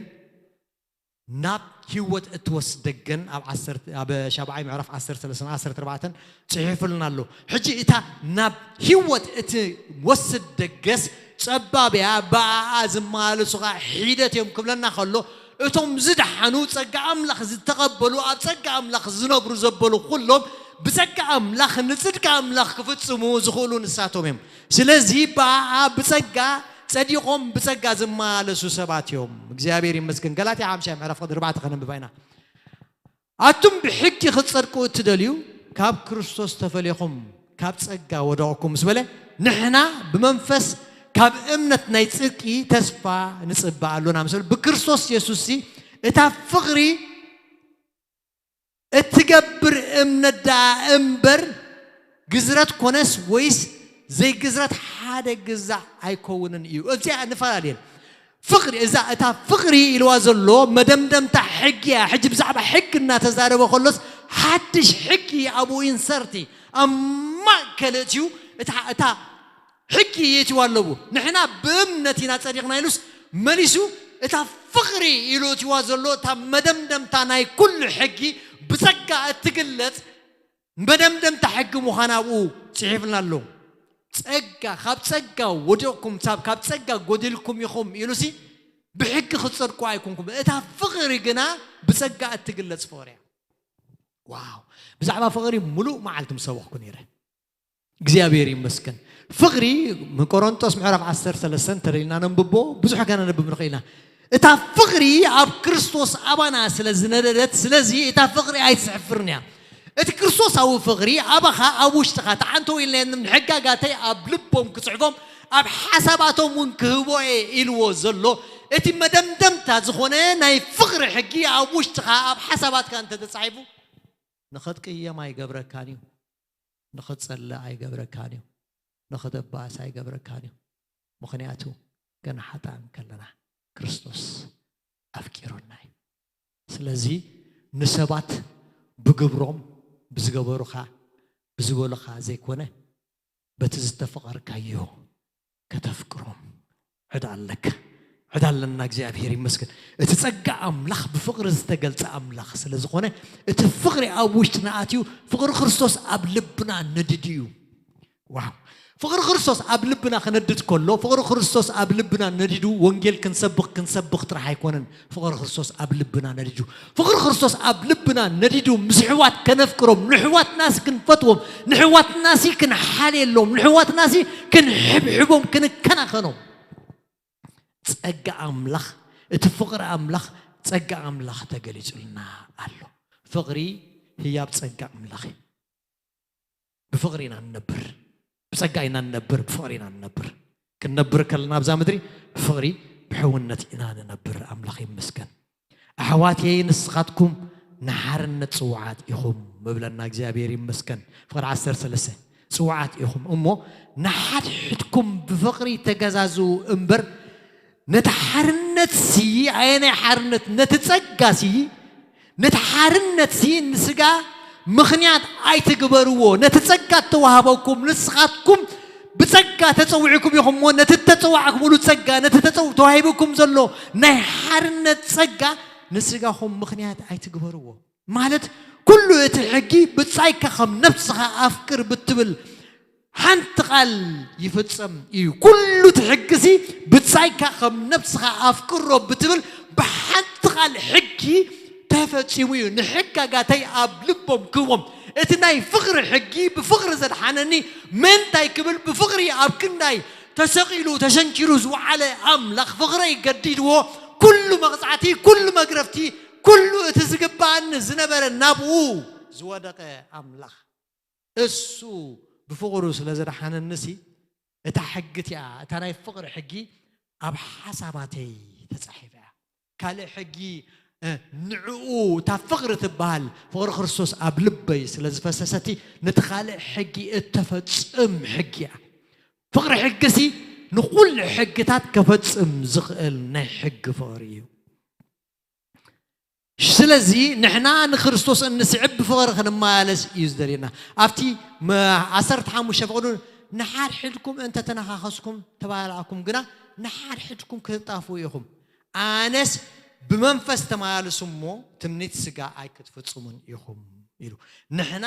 ናብ ህይወት እትወስድ ደገን ኣብ ዓሰርተ- ኣብ ሻብዓይ ምዕራፍ ዓሰርተ ሰለስተ ዓሰርተ ኣርባዕተ ጽሒፉልና ኣሎ። ሕጂ እታ ናብ ህይወት እትወስድ ደገስ ጸባብ እያ፣ ብኣኣ ዝመላለሱ ኸኣ ሒደት እዮም ክብለና ከሎ እቶም ዝደሓኑ ጸጋ ኣምላኽ ዝተቐበሉ ኣብ ጸጋ ኣምላኽ ዝነብሩ ዘበሉ ኩሎም ብጸጋ ኣምላኽ ንጽድቂ ኣምላኽ ክፍጽሙ ዝኽእሉ ንሳቶም እዮም። ስለዚ ብኣኣ ብጸጋ ጸዲቖም ብጸጋ ዝመላለሱ ሰባት እዮም። እግዚኣብሔር ይመስገን። ገላትያ ሓምሻይ ምዕራፍ ቅዲ ኣርባዕተ ከነንብባ ኢና። ኣቱም ብሕጊ ክትጸድቁ እትደልዩ ካብ ክርስቶስ ተፈሊኹም ካብ ጸጋ ወደቕኩም ምስ በለ ንሕና ብመንፈስ ካብ እምነት ናይ ጽድቂ ተስፋ ንጽበ ኣሎና ምስ በለ ብክርስቶስ የሱስ እታ ፍቕሪ እትገብር እምነት ደኣ እምበር ግዝረት ኮነስ ወይስ ዘይግዝረት ሓደ ግዛዕ ኣይከውንን እዩ። እዚኣ ንፈላለየን ፍቕሪ እዛ እታ ፍቕሪ ኢልዋ ዘሎ መደምደምታ ሕጊ እያ። ሕጂ ብዛዕባ ሕጊ እናተዛረበ ከሎስ ሓድሽ ሕጊ ኣብኡ ኢንሰርቲ ኣብ ማእከል እትዩ እታ እታ ሕጊ የእትዋ ኣለዉ። ንሕና ብእምነት ኢና ጸዲቕና ኢሉስ መሊሱ እታ ፍቕሪ ኢሉ እትዋ ዘሎ እታ መደምደምታ ናይ ኩሉ ሕጊ ብጸጋ እትግለጽ መደምደምታ ሕጊ ምዃና ኣብኡ ጽሒፍልና ኣሎ። ጸጋ ካብ ጸጋ ወዲቕኩም ሳብ ካብ ጸጋ ጎዲልኩም ኢኹም ኢሉሲ ብሕጊ ክትጸድቁ ኣይኮንኩም። እታ ፍቕሪ ግና ብጸጋ እትግለጽ ፍቕሪ እያ። ዋው! ብዛዕባ ፍቕሪ ሙሉእ መዓልቲ ምሰበኽኩ ነይረ። እግዚኣብሔር ይመስገን። ፍቕሪ ቆሮንጦስ ምዕራፍ ዓሰርተ ሰለስተ እንተደሊና ነንብቦ ብዙሕ ከነንብብ ንኽእል ኢና። እታ ፍቕሪ ኣብ ክርስቶስ ኣባና ስለ ዝነደደት ስለዚ እታ ፍቕሪ ኣይትስሕፍርን እያ። እቲ ክርስቶሳዊ ፍቕሪ ኣባኻ ኣብ ውሽጥኻ ተዓንተው ኢልናየንም ንሕጋጋተይ ኣብ ልቦም ክጽሕፎም ኣብ ሓሳባቶም እውን ክህቦ እየ ኢልዎ ዘሎ እቲ መደምደምታ ዝኾነ ናይ ፍቕሪ ሕጊ ኣብ ውሽጥኻ ኣብ ሓሳባትካ እንተተጻሒፉ ንኽትቅየም ኣይገብረካን እዩ። ንኽትጸልእ ኣይገብረካን እዩ። ንኽትባእስ ኣይገብረካን እዩ። ምኽንያቱ ገና ሓጣን ከለና ክርስቶስ ኣፍቂሩና እዩ። ስለዚ ንሰባት ብግብሮም ብዝገበሩኻ ብዝበሉኻ ዘይኮነ በቲ ዝተፈቐርካዮ ከተፍቅሮም ዕዳ ኣለካ። ዕዳ ኣለና። እግዚኣብሔር ይመስገን። እቲ ጸጋ ኣምላኽ ብፍቕሪ ዝተገልጸ ኣምላኽ ስለ ዝኾነ እቲ ፍቕሪ ኣብ ውሽጥና ኣትዩ ፍቕሪ ክርስቶስ ኣብ ልብና ነዲዱ እዩ። ዋው! ፍቕሪ ክርስቶስ ኣብ ልብና ክነድድ ከሎ ፍቕሪ ክርስቶስ ኣብ ልብና ነዲዱ ወንጌል ክንሰብኽ ክንሰብኽ ጥራሕ ኣይኮነን። ፍቕሪ ክርስቶስ ኣብ ልብና ነዲዱ ፍቕሪ ክርስቶስ ኣብ ልብና ነዲዱ ምስ ኣሕዋት ከነፍቅሮም ንኣሕዋትናሲ ክንፈትዎም ንኣሕዋትናሲ ክንሓልየሎም ንኣሕዋትናሲ ክንሕብሕቦም ክንከናኸኖም ጸጋ ኣምላኽ እቲ ፍቕሪ ኣምላኽ ጸጋ ኣምላኽ ተገሊጹልና ኣሎ። ፍቕሪ ህያብ ጸጋ ኣምላኽ እዩ። ብፍቕሪ ኢና ንነብር። ብጸጋ ኢና ንነብር፣ ብፍቕሪ ኢና ንነብር። ክንነብር ከለና ኣብዛ ምድሪ ብፍቕሪ ብሕውነት ኢና ንነብር። ኣምላኽ ይመስገን። ኣሕዋትየይ ንስኻትኩም ንሓርነት ጽውዓት ኢኹም ምብለና እግዚኣብሔር ይመስገን። ፍቕሪ ዓሰርተ ሰለስተ ጽውዓት ኢኹም እሞ ንሓድሕድኩም ብፍቕሪ ተገዛዝኡ እምበር ነቲ ሓርነትሲ ኣየናይ ሓርነት ነቲ ጸጋሲ ነቲ ሓርነትሲ ንስጋ ምኽንያት ኣይትግበርዎ። ነቲ ጸጋ እተዋህበኩም ንስኻትኩም ብጸጋ ተጸዊዕኩም ኢኹም እሞ፣ ነቲ እተጸዋዕኩምሉ ጸጋ፣ ነቲ ተጸው-፣ ተዋሂብኩም ዘሎ ናይ ሓርነት ጸጋ ንስጋኹም ምኽንያት ኣይትግበርዎ። ማለት፣ ኩሉ እቲ ሕጊ ብጻይካ ከም ነብስኻ ኣፍቅር ብትብል ሓንቲ ቃል ይፍጸም እዩ። ኩሉ እቲ ሕጊሲ ብጻይካ ከም ነብስኻ ኣፍቅሮ ብትብል ብሓንቲ ቃል ሕጊ ተፈጺሙ እዩ። ንሕጋጋተይ ኣብ ልቦም ክህቦም። እቲ ናይ ፍቕሪ ሕጊ ብፍቕሪ ዘድሓነኒ ምእንታይ ክብል ብፍቕሪ ኣብ ክንዳይ ተሰቒሉ ተሸንኪሩ ዝወዓለ ኣምላኽ ፍቕረይ ገዲድዎ። ኩሉ መቕጻዕቲ፣ ኩሉ መግረፍቲ፣ ኩሉ እቲ ዝግባኣኒ ዝነበረ ናብኡ ዝወደቐ ኣምላኽ። እሱ ብፍቕሩ ስለ ዘድሓነንሲ እታ ሕጊ እቲኣ፣ እታ ናይ ፍቕሪ ሕጊ ኣብ ሓሳባተይ ተጻሒፋ እያ። ካልእ ሕጊ፣ እ፣ ንዕኡ እታ ፍቕሪ ትበሃል ፍቕሪ ክርስቶስ ኣብ ልበይ ስለ ዝፈሰሰቲ ነቲ ካልእ ሕጊ እተፈጽም ሕጊ እያ። ፍቕሪ ሕጊሲ ንኹሉ ሕግታት ከፈጽም ዝኽእል ናይ ሕጊ ፍቕሪ እዩ። ስለዚ ንሕና ንክርስቶስ እንስዕብ ብፍቕሪ ክንመላለስ እዩ ዝደልየና። ኣብቲ መ-፣ ዓሰርተ ሓሙሽተ ፍቕዱ ንሓድሕድኩም እንተተነኻኸስኩም ተባላዕኩም ግና ንሓድሕድኩም ክትጣፍኡ ኢኹም። ኣነስ ብመንፈስ ተመላለሱ እሞ ትምኒት ስጋ ኣይክትፍጽሙን ኢኹም ኢሉ። ንሕና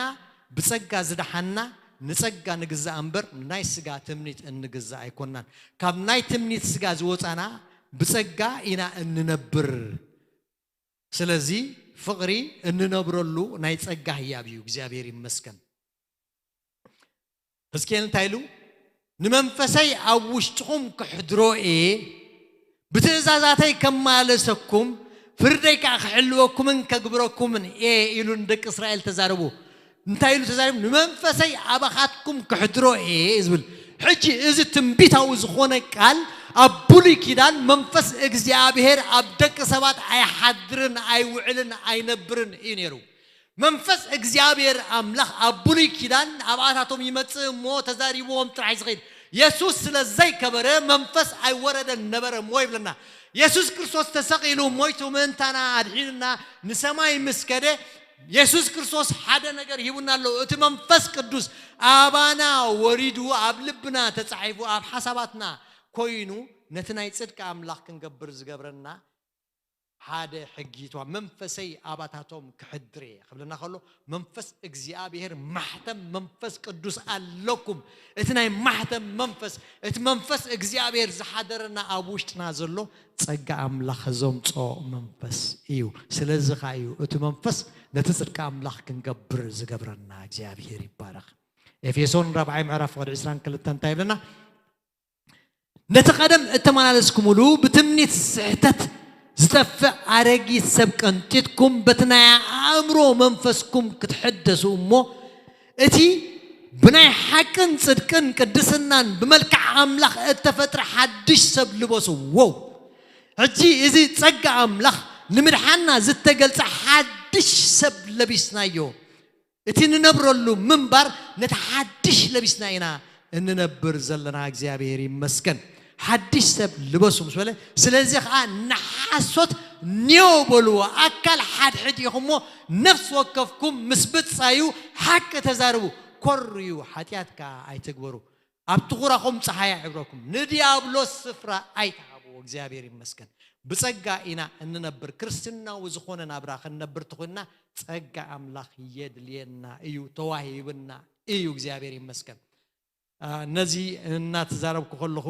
ብጸጋ ዝደሓንና ንጸጋ ንግዛእ እምበር ናይ ስጋ ትምኒት እንግዛእ ኣይኮናን። ካብ ናይ ትምኒት ስጋ ዝወጻና ብጸጋ ኢና እንነብር። ስለዚ ፍቕሪ እንነብረሉ ናይ ጸጋ ህያብ እዩ። እግዚኣብሔር ይመስገን። ሕዝቅኤል እንታይ ኢሉ? "ንመንፈሰይ ኣብ ውሽጥኹም ክሕድሮ እየ፣ ብትእዛዛተይ ከማለሰኩም፣ ፍርደይ ከኣ ክሕልወኩምን ከግብረኩምን እየ" ኢሉ ንደቂ እስራኤል ተዛረቡ። እንታይ ኢሉ ተዛሪቡ? "ንመንፈሰይ ኣባኻትኩም ክሕድሮ እየ" ዝብል። ሕጂ እዚ ትንቢታዊ ዝኾነ ቃል ኣብ ብሉይ ኪዳን መንፈስ እግዚኣብሔር ኣብ ደቂ ሰባት ኣይሓድርን፣ ኣይውዕልን፣ ኣይነብርን እዩ ነይሩ። መንፈስ እግዚኣብሔር ኣምላኽ ኣብ ብሉይ ኪዳን ኣብኣታቶም ይመጽእ እሞ ተዛሪብዎም ጥራሕ እዩ ዝኸይድ። የሱስ ስለ ዘይከበረ መንፈስ ኣይወረደን ነበረ እሞ ይብለና። የሱስ ክርስቶስ ተሰቒሉ ሞይቱ ምእንታና ኣድሒንና ንሰማይ ምስ ከደ፣ የሱስ ክርስቶስ ሓደ ነገር ሂቡና ኣሎ። እቲ መንፈስ ቅዱስ ኣባና ወሪዱ ኣብ ልብና ተጻሒፉ ኣብ ሓሳባትና ኮይኑ ነቲ ናይ ጽድቂ ኣምላኽ ክንገብር ዝገብረና ሓደ ሕጊ ይትዋ። "መንፈሰይ ኣባታቶም ክሕድር እየ" ክብለና ከሎ መንፈስ እግዚኣብሔር ማሕተም መንፈስ ቅዱስ ኣለኩም። እቲ ናይ ማሕተም መንፈስ፣ እቲ መንፈስ እግዚኣብሔር ዝሓደረና ኣብ ውሽጥና ዘሎ ጸጋ ኣምላኽ ዘምጾ መንፈስ እዩ። ስለዚ ኸኣ እዩ እቲ መንፈስ ነቲ ጽድቂ ኣምላኽ ክንገብር ዝገብረና። እግዚኣብሔር ይባረኽ። ኤፌሶን ራብዓይ ምዕራፍ ፍቕዲ ዕስራን ክልተን እንታይ ይብለና? "ነቲ ቀደም እተመላለስኩምሉ ብትምኒት ስሕተት ዝጠፍእ ኣረጊት ሰብ ቀንጢጥኩም፣ በቲ ናይ ኣእምሮ መንፈስኩም ክትሕደሱ እሞ፣ እቲ ብናይ ሓቅን ጽድቅን ቅድስናን ብመልክዕ ኣምላኽ እተፈጥረ ሓድሽ ሰብ ልበሱ።" ዎው! ሕጂ እዚ ጸጋ ኣምላኽ ንምድሓና ዝተገልጸ ሓድሽ ሰብ ለቢስናዮ። እቲ ንነብረሉ ምንባር ነቲ ሓድሽ ለቢስና ኢና እንነብር ዘለና። እግዚኣብሔር ይመስገን። ሓድሽ ሰብ ልበሱ ምስ በለ፣ ስለዚ ኸዓ ንሓሶት ኔው በልዎ፣ ኣካል ሓድሕድ ኢኹም እሞ ነፍሲ ወከፍኩም ምስ ብጻዩ ሓቂ ተዛረቡ፣ ኮርዩ፣ ሓጢኣት ከኣ ኣይትግበሩ። ኣብ ትኹራኹም ጸሓይ ኣዕብረኩም፣ ንዲያብሎስ ስፍራ ኣይትሃብዎ። እግዚኣብሔር ይመስገን። ብጸጋ ኢና እንነብር። ክርስትናዊ ዝኾነ ናብራ ክንነብር ተኾይንና ጸጋ ኣምላኽ የድልየና እዩ፣ ተዋሂብና እዩ። እግዚኣብሔር ይመስገን። አ፣ ነዚ እናተዛረብኩ ከለኹ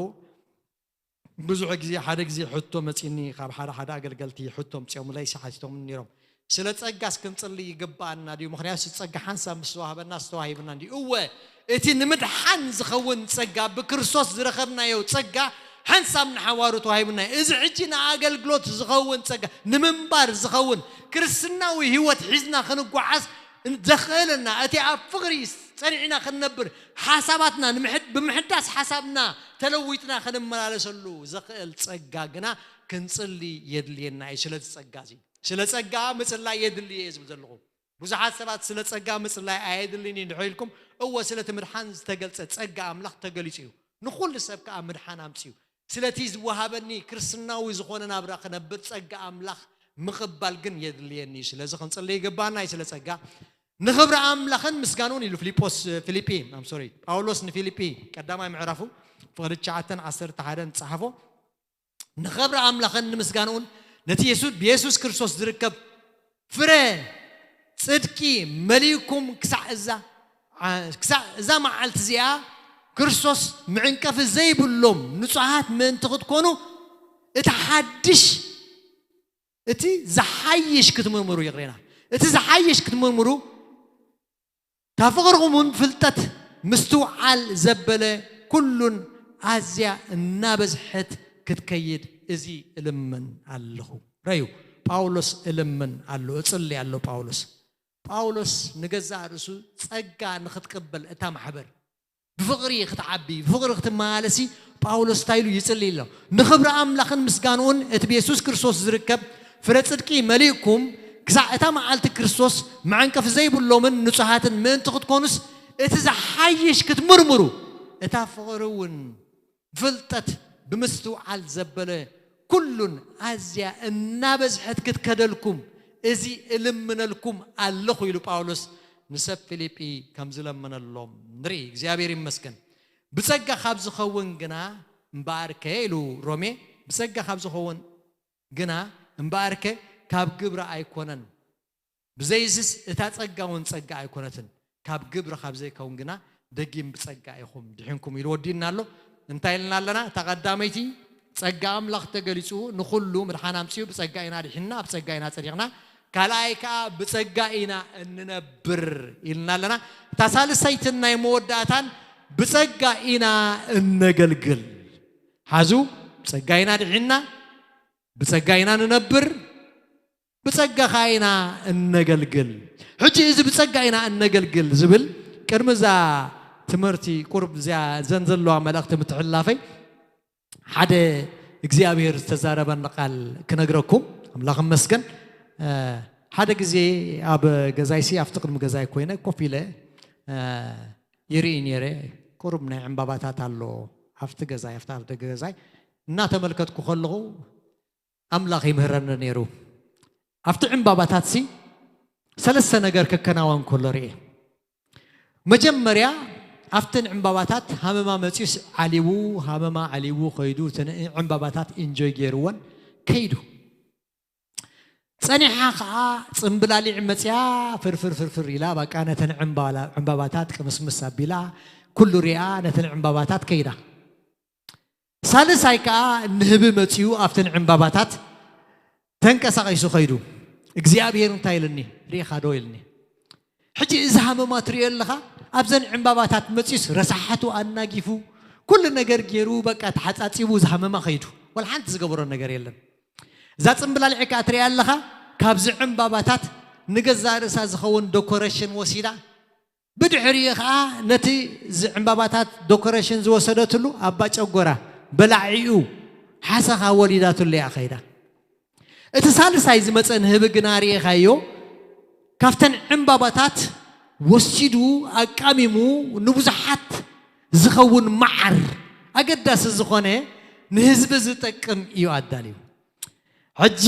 ብዙሕ ግዜ፣ ሓደ ግዜ ሕቶ መጺኒ፣ ካብ ሓደ ሓደ ኣገልገልቲ ሕቶ ኣምጺኦምለይ፣ ሓቲቶምኒ ነይሮም። ስለ ጸጋስ ክንጽሊ ይግብኣና ድዩ? ምኽንያቱ ጸጋ ሓንሳብ ምስ ተዋህበና ዝተዋሂብና እንድዩ። እወ፣ እቲ ንምድሓን ዝኸውን ጸጋ፣ ብክርስቶስ ዝረኸብናዮ ጸጋ ሓንሳብ ንሓዋሩ ተዋሂቡና እዩ። እዚ ሕጂ ንኣገልግሎት ዝኸውን ጸጋ፣ ንምንባር ዝኸውን ክርስትናዊ ህይወት ሒዝና ክንጓዓዝ ዘኽእለና፣ እቲ ኣብ ፍቕሪ ጸኒዕና ክንነብር፣ ሓሳባትና ንምሕድ-፣ ብምሕዳስ ሓሳብና ተለዊጥና ክንመላለሰሉ ዘኽእል ጸጋ ግና ክንጽሊ የድልየና እዩ። ስለዚ ጸጋ እዚ፣ ስለ ጸጋ ምጽላይ የድሊ እየ ዝብል ዘለኹ። ብዙሓት ሰባት ስለ ጸጋ ምጽላይ ኣየድልን እዩ እንድሕር ኢልኩም፣ እወ፣ ስለቲ ምድሓን ዝተገልጸ ጸጋ ኣምላኽ ተገሊጹ እዩ። ንኹሉ ሰብ ከኣ ምድሓን ኣምጺኡ። ስለቲ ዝወሃበኒ ክርስትናዊ ዝኾነ ናብራ ክነብር ጸጋ ኣምላኽ ምቕባል ግን የድልየኒ እዩ። ስለዚ ክንጽሊ ይግባና እዩ ስለ ጸጋ። ንኽብሪ ኣምላኽን ምስጋንኡን ኢሉ ፊልጶስ ፊልጲ ኣም ሶሪ ጳውሎስ ንፊልጲ ቀዳማይ ምዕራፉ ፍቕዲ ትሽዓተን ዓሰርተ ሓደን ጸሓፎ። ንኽብሪ ኣምላኽን ንምስጋንኡን ነቲ የሱስ ብየሱስ ክርስቶስ ዝርከብ ፍረ ጽድቂ መሊእኩም ክሳዕ እዛ ዓ- ክሳዕ እዛ መዓልቲ እዚኣ ክርስቶስ ምዕንቀፊ ዘይብሎም ንጹሃት ምእንቲ ክትኮኑ እቲ ሓድሽ እቲ ዝሓይሽ ክትምርምሩ ይቕሬና እቲ ዝሓይሽ ክትምርምሩ እታ ፍቕርኹም እውን ፍልጠት ምስትውዓል ዘበለ ኩሉን ኣዝያ እናበዝሐት ክትከይድ እዚ እልምን ኣለኹ። ረዩ ጳውሎስ እልምን ኣሎ እጽሊ ኣሎ ጳውሎስ ጳውሎስ ንገዛእ ርእሱ ጸጋ ንኽትቅበል እታ ማሕበር ብፍቕሪ ክትዓቢ ብፍቕሪ ክትመላለሲ ጳውሎስ እንታይ ኢሉ ይጽሊ ኣሎ። ንኽብሪ ኣምላኽን ምስጋንኡን እቲ ብየሱስ ክርስቶስ ዝርከብ ፍረ ጽድቂ መሊእኩም ክሳዕ እታ መዓልቲ ክርስቶስ መዐንቀፊ ዘይብሎምን ንጹሃትን ምእንቲ ክትኮኑስ እቲ ዝሓይሽ ክትምርምሩ እታ ፍቕሪ እውን ፍልጠት ብምስትውዓል ዘበለ ኩሉን ኣዝያ እናበዝሐት ክትከደልኩም እዚ እልምነልኩም ኣለኹ ኢሉ ጳውሎስ ንሰብ ፊልጲ ከም ዝለመነሎም ንርኢ። እግዚኣብሔር ይመስገን። ብጸጋ ካብ ዝኸውን ግና እምበኣርከ ኢሉ ሮሜ ብጸጋ ካብ ዝኸውን ግና እምበኣርከ ካብ ግብሪ ኣይኮነን። ብዘይዝስ እታ ጸጋ እውን ጸጋ ኣይኮነትን። ካብ ግብሪ ካብ ዘይከውን ግና ደጊም ብጸጋ ኢኹም ድሒንኩም ኢሉ ወዲእና ኣሎ። እንታይ ኢልና ኣለና? እታ ቀዳመይቲ ጸጋ ኣምላኽ ተገሊጹ ንኹሉ ምድሓን ኣምጺኡ ብጸጋ ኢና ድሒንና፣ ብጸጋ ኢና ጸዲቕና። ካልኣይ ከኣ ብጸጋ ኢና እንነብር ኢልና ኣለና። እታ ሳልሰይትን ናይ መወዳእታን ብጸጋ ኢና እነገልግል። ሓዙ ብጸጋ ኢና ድሒንና፣ ብጸጋ ኢና ንነብር፣ ብጸጋ ኸዓ ኢና እነገልግል። ሕጂ እዚ ብጸጋ ኢና እነገልግል ዝብል ቅድሚ እዛ ትምህርቲ ቁርብ እዚኣ ዘን ዘለዋ መልእኽቲ ምትሕልላፈይ ሓደ እግዚኣብሔር ዝተዛረበኒ ቃል ክነግረኩም ኣምላኽ መስገን። ሓደ ግዜ ኣብ ገዛይሲ ኣብቲ ቅድሚ ገዛይ ኮይነ ኮፍ ኢለ ይርኢ ነይረ። ቁሩብ ናይ ዕምባባታት ኣሎ ኣብቲ ገዛይ ኣብቲ ኣብ ደገ ገዛይ እናተመልከትኩ ከለኹ ኣምላኽ ይምህረኒ ነይሩ። ኣብቲ ዕምባባታት ሲ ሰለስተ ነገር ክከናወን ከሎ ርኤ። መጀመርያ ኣብተን ዕምባባታት ሃመማ መፅዩስ ዓሊቡ ሃመማ ዓሊቡ ከይዱ እተን ዕምባባታት ኢንጆይ ገይርወን ከይዱ። ፀኒሓ ከዓ ፅምብላሊዕ መፅያ ፍርፍር ፍርፍር ኢላ በቃ ነተን ዕምባባታት ቅምስምስ ኣቢላ ኩሉ ሪኣ ነተን ዕምባባታት ከይዳ። ሳልሳይ ከዓ ንህቢ መፅዩ ኣብተን ዕምባባታት ተንቀሳቒሱ ኸይዱ እግዚኣብሔር እንታይ ኢልኒ ርኢኻ ዶ ኢልኒ። ሕጂ እዚ ሃመማ ትሪኦ ኣለኻ ኣብዘን ዕምባባታት መፅዩስ ረሳሓቱ ኣናጊፉ ኩሉ ነገር ገይሩ በቃ ተሓፃፂቡ ዝሃመማ ኸይዱ ወላ ሓንቲ ዝገበሮ ነገር የለን። እዛ ፅምብላልዒ ከዓ ትሪኣ ኣለኻ ካብዚ ዕምባባታት ንገዛ ርእሳ ዝኸውን ዶኮሬሽን ወሲዳ ብድሕሪኡ ኸዓ ነቲ ዕምባባታት ዶኮሬሽን ዝወሰደትሉ ኣባ ጨጎራ በላዒኡ ሓሰኻ ወሊዳትሉ እያ ኸይዳ። እቲ ሳልሳይ ዝመፀ ንህቢ ግና ርኢኻዮ ካብተን ዕምባባታት ወሲዱ ኣቃሚሙ ንብዙሓት ዝኸውን መዓር ኣገዳሲ ዝኾነ ንህዝቢ ዝጠቅም እዩ ኣዳልዩ። ሕጂ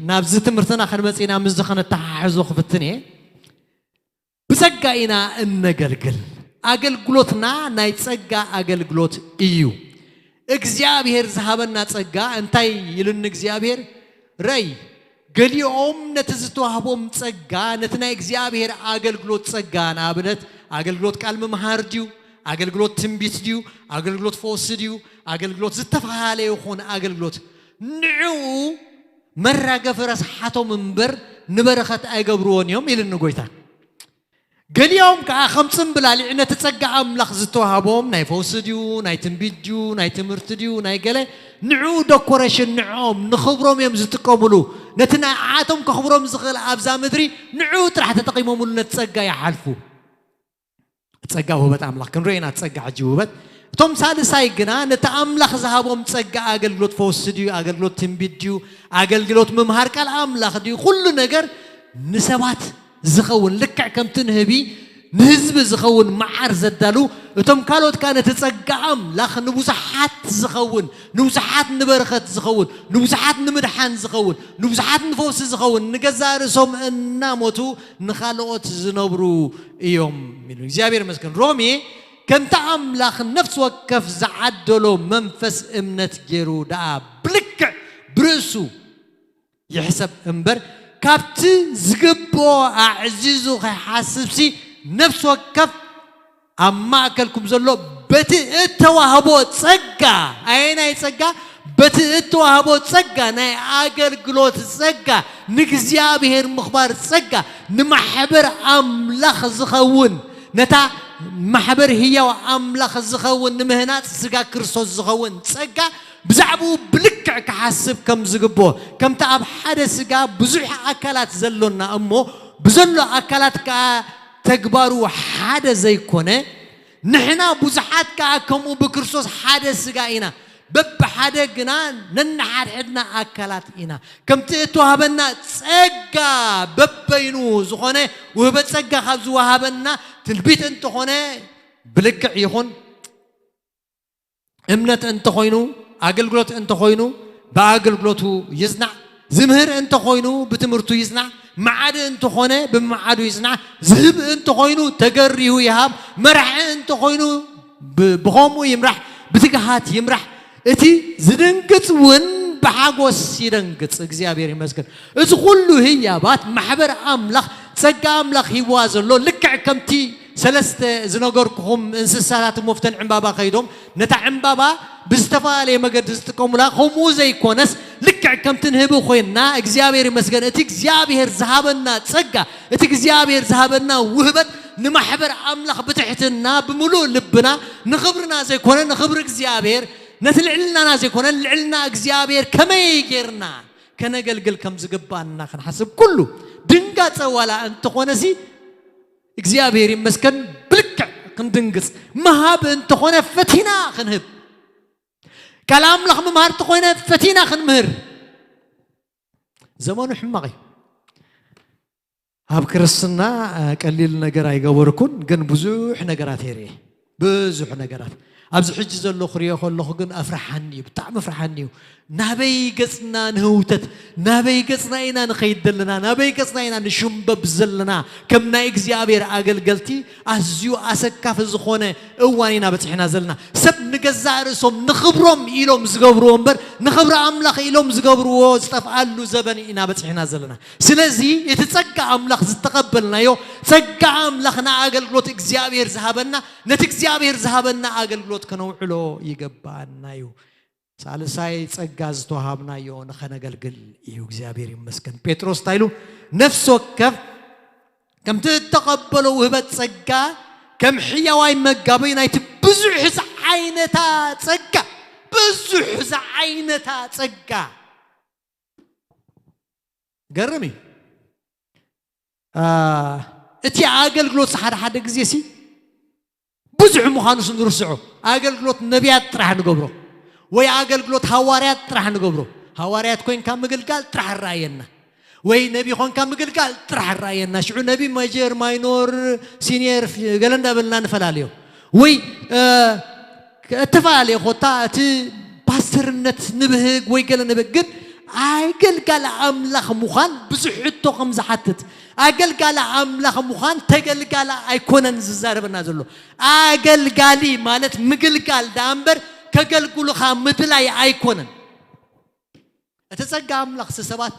ናብዚ ትምህርትና ክንመፅና ምስዚ ከነተሓሕዞ ክፍትን እየ። ብጸጋ ኢና እነገልግል። ኣገልግሎትና ናይ ጸጋ ኣገልግሎት እዩ። እግዚኣብሔር ዝሃበና ጸጋ እንታይ ኢሉኒ እግዚኣብሔር? ረይ ገሊኦም ነቲ ዝተዋህቦም ጸጋ ነቲ ናይ እግዚኣብሔር ኣገልግሎት ጸጋ ንኣብነት ኣገልግሎት ቃል ምምሃር ድዩ ኣገልግሎት ትንቢት ድዩ ኣገልግሎት ፈውሲ ድዩ ኣገልግሎት ዝተፈላለየ ይኹን ኣገልግሎት ንዕኡ መራገፊ ረስሓቶም እምበር ንበረኸት ኣይገብርዎን እዮም ኢልኒ ጎይታ። ገሊኦም ከዓ ከም ፅምብላሊዕ ነቲ ፀጋ ኣምላኽ ዝተዋሃቦም ናይ ፈውሲ ድዩ ናይ ትንቢት ድዩ ናይ ትምህርቲ ድዩ ናይ ገለ ንዕኡ ደኮሬሽን ንዕኦም ንኽብሮም እዮም ዝጥቀሙሉ። ነቲ ንዓኣቶም ከኽብሮም ዝኽእል ኣብዛ ምድሪ ንዕኡ ጥራሕ ተጠቒሞምሉ ነቲ ፀጋ ይሓልፉ። ጸጋ ውህበት ኣምላኽ ክንሪኦ ኢና። ጸጋ ሕጂ ውህበት እቶም ሳልሳይ ግና ነቲ ኣምላኽ ዝሃቦም ጸጋ ኣገልግሎት ፈውሲ ድዩ ኣገልግሎት ትንቢት ድዩ ኣገልግሎት ምምሃር ቃል ኣምላኽ ድዩ ኩሉ ነገር ንሰባት ዝኸውን ልክዕ ከምቲ ንህቢ ንህዝቢ ዝኸውን መዓር ዘዳሉ፣ እቶም ካልኦት ከኣ ነቲ ጸጋ ኣምላኽ ንብዙሓት ዝኸውን፣ ንብዙሓት ንበረኸት ዝኸውን፣ ንብዙሓት ንምድሓን ዝኸውን፣ ንብዙሓት ንፈውሲ ዝኸውን፣ ንገዛእ ርእሶም እናሞቱ ንኻልኦት ዝነብሩ እዮም ኢሉ። እግዚኣብሔር ይመስገን። ሮሜ ከምቲ ኣምላኽ ነፍሲ ወከፍ ዝዓደሎ መንፈስ እምነት ገይሩ ደኣ ብልክዕ ብርእሱ ይሕሰብ እምበር፣ ካብቲ ዝግብኦ ኣዕዚዙ ከይሓስብሲ ነፍሲ ወከፍ ኣብ ማእከልኩም ዘሎ በቲ እተዋህቦ ጸጋ፣ ኣየናይ ጸጋ? በቲ እተዋህቦ ጸጋ፣ ናይ ኣገልግሎት ጸጋ፣ ንእግዚኣብሔር ምኽባር ጸጋ፣ ንማሕበር ኣምላኽ ዝኸውን፣ ነታ ማሕበር ህያው ኣምላኽ ዝኸውን ንምህናጽ ስጋ ክርስቶስ ዝኸውን ጸጋ ብዛዕባኡ ብልክዕ ክሓስብ ከም ዝግብኦ፣ ከምቲ ኣብ ሓደ ስጋ ብዙሕ ኣካላት ዘሎና እሞ ብዘሎ ኣካላት ከኣ ተግባሩ ሓደ ዘይኮነ፣ ንሕና ብዙሓት ከኣ ከምኡ ብክርስቶስ ሓደ ስጋ ኢና፣ በብሓደ ግና ነንሓድሕድና ኣካላት ኢና። ከምቲ እተዋህበና ጸጋ በበይኑ ዝኾነ ውህበት ጸጋ ካብ ዝወሃበና ትንቢት እንተኾነ ብልክዕ ይኹን፣ እምነት እንተኾይኑ፣ ኣገልግሎት እንተኾይኑ ብኣገልግሎቱ ይጽናዕ፣ ዝምህር እንተኾይኑ ብትምህርቱ ይጽናዕ፣ መዓዲ እንተኾነ ብምዓዱ ይጽናዕ፣ ዝህብ እንተኾይኑ ተገሪሁ ይሃብ፣ መራሒ እንተኾይኑ ብ-፣ ብኸምኡ ይምራሕ፣ ብትግሃት ይምራሕ። እቲ ዝድንግጽ እውን ብሓጎስ ይደንግጽ። እግዚኣብሔር ይመስገን። እዚ ኩሉ ህያባት ማሕበር ኣምላኽ፣ ጸጋ ኣምላኽ ሂብዋ ዘሎ፣ ልክዕ ከምቲ ሰለስተ ዝነገርኩኹም እንስሳታት እሞ ብተን ዕምባባ ከይዶም ነታ ዕምባባ ብዝተፈላለየ መገዲ ዝጥቀሙላ፣ ከምኡ ዘይኮነስ ልክዕ ከምቲ ንህቢ ኮይንና፣ እግዚኣብሔር ይመስገን፣ እቲ እግዚኣብሔር ዝሃበና ጸጋ፣ እቲ እግዚኣብሔር ዝሃበና ውህበት ንማሕበር ኣምላኽ ብትሕትና ብምሉእ ልብና ንኽብርና ዘይኮነ ንኽብሪ እግዚኣብሔር፣ ነቲ ልዕልናና ዘይኮነ ልዕልና እግዚኣብሔር ከመይ ጌርና ከነገልግል ከም ዝግባና ክንሓስብ ኩሉ ድንጋጸ ዋላ እንተኾነሲ እግዚኣብሔር ይመስገን ብልክዕ ክንድንግጽ፣ ምሃብ እንተኾነ ፈቲና ክንህብ፣ ቃል ኣምላኽ ምምሃር እንተኾይነ ፈቲና ክንምህር። ዘመኑ ሕማቕ እዩ። ኣብ ክርስትና፣ እ፣ ቀሊል ነገር ኣይገበርኩን፣ ግን ብዙሕ ነገራት የርኢ። ብዙሕ ነገራት። ኣብዚ ሕጂ ዘሎ ክሪኦ ከለኹ ግን ኣፍርሓኒ እዩ፣ ብጣዕሚ ኣፍርሓኒ እዩ። ናበይ ገጽና ንህውተት? ናበይ ገጽና ኢና ንኸይድ ዘለና? ናበይ ገጽና ኢና ንሽምበብ ዘለና? ከም ናይ እግዚኣብሔር ኣገልገልቲ ኣዝዩ ኣሰካፊ ዝኾነ እዋን ኢና በጺሕና ዘለና። ሰብ ንገዛእ ርእሶም ንኽብሮም ኢሎም ዝገብርዎ እምበር ንኽብሪ ኣምላኽ ኢሎም ዝገብርዎ ዝጠፍኣሉ ዘበን ኢና በጺሕና ዘለና። ስለዚ እቲ ጸጋ ኣምላኽ ዝተቐበልናዮ፣ ጸጋ ኣምላኽ ንኣገልግሎት እግዚኣብሔር ዝሃበና፣ ነቲ እግዚኣብሔር ዝሃበና ኣገልግሎት ከነውዕሎ ይገባና እዩ። ሳልሳይ ጸጋ ዝተዋሃብናዮ ንኸነገልግል እዩ። እግዚኣብሔር ይመስገን። ጴጥሮስ እንታይ ኢሉ? ነፍሲ ወከፍ ከምቲ እተቐበሎ ውህበት ጸጋ ከም ሕያዋይ መጋቢ ናይቲ ብዙሕ ዝዓይነታ ጸጋ፣ ብዙሕ ዝዓይነታ ጸጋ። ገርም እዩ። አ፣ እቲ ኣገልግሎት ሓደ ሓደ ግዜ ሲ ብዙሕ ምዃኑ ስ ንርስዖ። ኣገልግሎት ነቢያት ጥራሕ ንገብሮ ወይ ኣገልግሎት ሃዋርያት ጥራሕ ንገብሮ። ሃዋርያት ኮይንካ ምግልጋል ጥራሕ ራእየና፣ ወይ ነቢ ኾንካ ምግልጋል ጥራሕ ራእየና። ሽዑ ነቢ መጀር፣ ማይኖር፣ ሲኒየር ገለ እንዳበልና ንፈላለዮ። ወይ፣ እ፣ እተፈላለየ ኮታ እቲ ፓስተርነት ንብህግ ወይ ገለ ንብህግ፣ ግን ኣገልጋሊ ኣምላኽ ምዃን ብዙሕ ሕቶ ከም ዝሓትት፣ ኣገልጋሊ ኣምላኽ ምዃን ተገልጋሊ ኣይኮነን ዝዛረበና ዘሎ። ኣገልጋሊ ማለት ምግልጋል ደኣ እምበር ከገልግሉኻ ምድላይ ኣይኮነን። እቲ ጸጋ ኣምላኽ ሲ ሰባት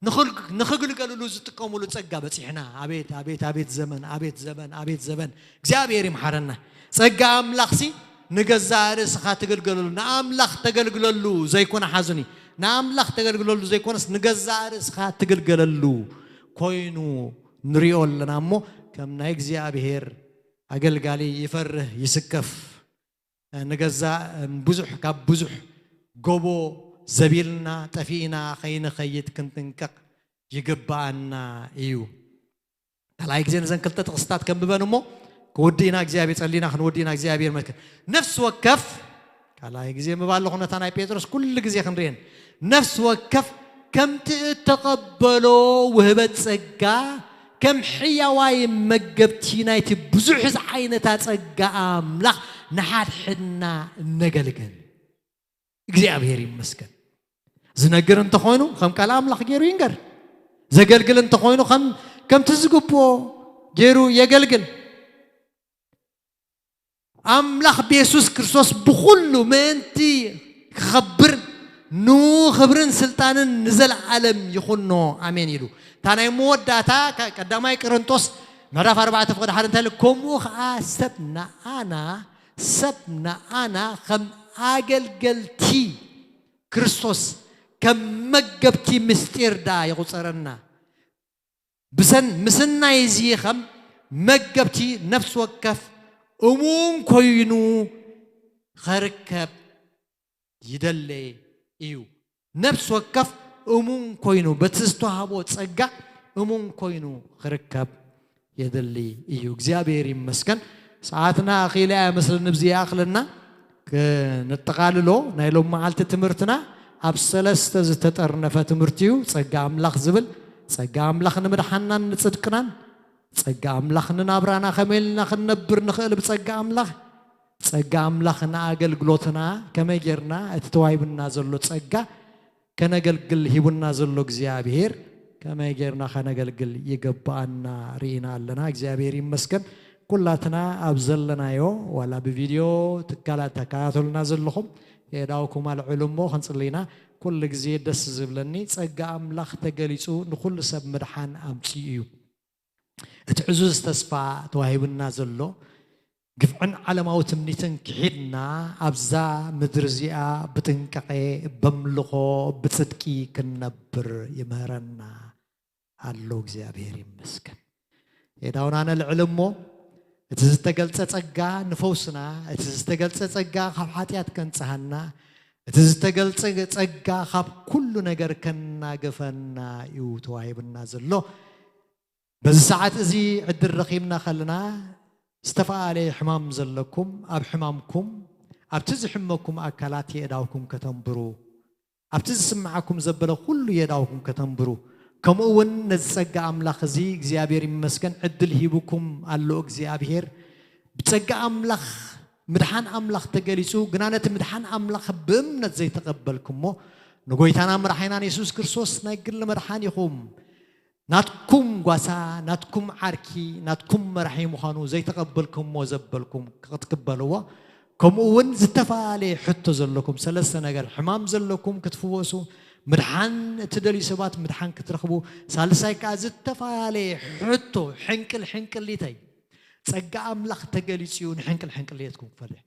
ንኽል-፣ ንኽግልገልሉ ዝጥቀሙሉ ጸጋ በጺሕና። ኣቤት፣ ኣቤት፣ ኣቤት ዘመን፣ ኣቤት ዘመን፣ ኣቤት ዘመን። እግዚኣብሔር ይምሓረና። ጸጋ ኣምላኽ ሲ ንገዛእ ርእስኻ ትግልገለሉ፣ ንኣምላኽ ተገልግለሉ ዘይኮነ ሓዙኒ። ንኣምላኽ ተገልግለሉ ዘይኮነስ ንገዛእ ርእስኻ ትግልገለሉ ኮይኑ ንሪኦ ኣለና እሞ ከም ናይ እግዚኣብሔር ኣገልጋሊ ይፈርህ ይስከፍ። ንገዛእ ብዙሕ ካብ ብዙሕ ጎቦ ዘቢልና ጠፊእና ከይንኸይድ ክንጥንቀቕ ይግብኣና እዩ። ካልኣይ ግዜ ነዘን ክልተ ጥቕስታት ከንብበን እሞ ክውድእና እግዚኣብሔር ጸሊና ክንውድእና እግዚኣብሔር መስክር። ነፍሲ ወከፍ፣ ካልኣይ ግዜ ምባል ኣለኹ ነታ ናይ ጴጥሮስ ኩሉ ግዜ ክንርእየን። ነፍሲ ወከፍ ከምቲ እተቐበሎ ውህበት ጸጋ ከም ሕያዋይ መገብቲ ናይቲ ብዙሕ ዝዓይነታ ጸጋ ኣምላኽ ንሓድሕድና እነገልግል። እግዚኣብሔር ይመስገን። ዝነግር እንተኾይኑ ከም ቃል ኣምላኽ ገይሩ ይንገር። ዘገልግል እንተኾይኑ ከም ከምቲ ዝግብኦ ገይሩ የገልግል። ኣምላኽ ብየሱስ ክርስቶስ ብኹሉ ምእንቲ ክኸብር ንክብርን ስልጣንን ንዘለዓለም ይኹኖ ኣሜን ኢሉ። እታ ናይ መወዳእታ ቀዳማይ ቅርንጦስ ምዕራፍ ኣርባዕተ ፍቕዲ ሓደ እንታይ ኢሉ? ከምኡ ኸዓ ሰብ ንኣና ሰብ ንኣና ከም ኣገልገልቲ ክርስቶስ ከም መገብቲ ምስጢር ደኣ ይቑጸረና። ብሰን ምስናይ እዚ ከም መገብቲ ነፍሲ ወከፍ እሙን ኮይኑ ኸርከብ ይደለ እዩ። ነፍሲ ወከፍ እሙን ኮይኑ በቲ ዝተዋህቦ ጸጋ እሙን ኮይኑ ኽርከብ የድሊ እዩ። እግዚኣብሔር ይመስገን። ሰዓትና ኣኺለ እያ መስለኒ፣ ብዚ ይኣኽለና። ክንጠቓልሎ ናይ ሎም መዓልቲ ትምህርትና ኣብ ሰለስተ ዝተጠርነፈ ትምህርቲ እዩ። ጸጋ ኣምላኽ ዝብል፣ ጸጋ ኣምላኽ ንምድሓናን ንጽድቅናን፣ ጸጋ ኣምላኽ ንናብራና ከመይ ኢልና ክንነብር ንኽእል ብጸጋ ኣምላኽ፣ ጸጋ ኣምላኽ ንኣገልግሎትና ከመይ ጌርና እቲ ተዋሂቡና ዘሎ ጸጋ ከነገልግል ሂቡና ዘሎ እግዚኣብሔር ከመይ ጌርና ከነገልግል ይገባኣና ርኢና ኣለና። እግዚኣብሔር ይመስገን። ኩላትና ኣብ ዘለናዮ ዋላ ብቪድዮ ትካላት ተከታተሉና ዘለኹም የእዳውኩም ኣልዕሉ እሞ ክንጽሊ ኢና። ኩሉ ግዜ ደስ ዝብለኒ ጸጋ ኣምላኽ ተገሊጹ ንኹሉ ሰብ ምድሓን ኣምጺኡ እዩ። እቲ ዕዙዝ ተስፋ ተዋሂቡና ዘሎ ግፍዕን ዓለማዊ ትምኒትን ክሒድና ኣብዛ ምድሪ እዚኣ ብጥንቃቄ በምልኾ ብጽድቂ ክንነብር ይምህረና ኣሎ። እግዚኣብሔር ይመስገን። የዳውና ነልዕል እሞ እቲ ዝተገልጸ ጸጋ ንፈውስና፣ እቲ ዝተገልጸ ጸጋ ካብ ሓጢኣት ከንጽሃና፣ እቲ ዝተገልጸ ጸጋ ካብ ኩሉ ነገር ከናገፈና እዩ ተዋሂብና ዘሎ። በዚ ሰዓት እዚ ዕድል ረኺብና ከለና ዝተፈላለየ ሕማም ዘለኩም፣ ኣብ ሕማምኩም ኣብቲ ዝሕመኩም ኣካላት የእዳውኩም ከተንብሩ፣ ኣብቲ ዝስምዓኩም ዘበለ ኩሉ የእዳውኩም ከተንብሩ፣ ከምኡ እውን ነዚ ጸጋ ኣምላኽ እዚ እግዚኣብሔር ይመስገን ዕድል ሂቡኩም ኣሎ እግዚኣብሔር። ብጸጋ ኣምላኽ ምድሓን ኣምላኽ ተገሊጹ፣ ግና ነቲ ምድሓን ኣምላኽ ብእምነት ዘይተቐበልኩሞ ንጎይታና መራሒናን የሱስ ክርስቶስ ናይ ግሊ መድሓኒኹም ናትኩም ጓሳ፣ ናትኩም ዓርኪ፣ ናትኩም መራሒ ምዃኑ ዘይተቐበልኩሞ ዘበልኩም ክትቅበልዎ፣ ከምኡ እውን ዝተፈላለየ ሕቶ ዘለኩም ሰለስተ ነገር፣ ሕማም ዘለኩም ክትፍወሱ፣ ምድሓን እትደልዩ ሰባት ምድሓን ክትረኽቡ፣ ሳልሳይ ከኣ ዝተፈላለየ ሕቶ ሕንቅል ሕንቅሊተይ ጸጋ ኣምላኽ ተገሊጹ እዩ ንሕንቅል ሕንቅሊትኩም ክፈልሕ።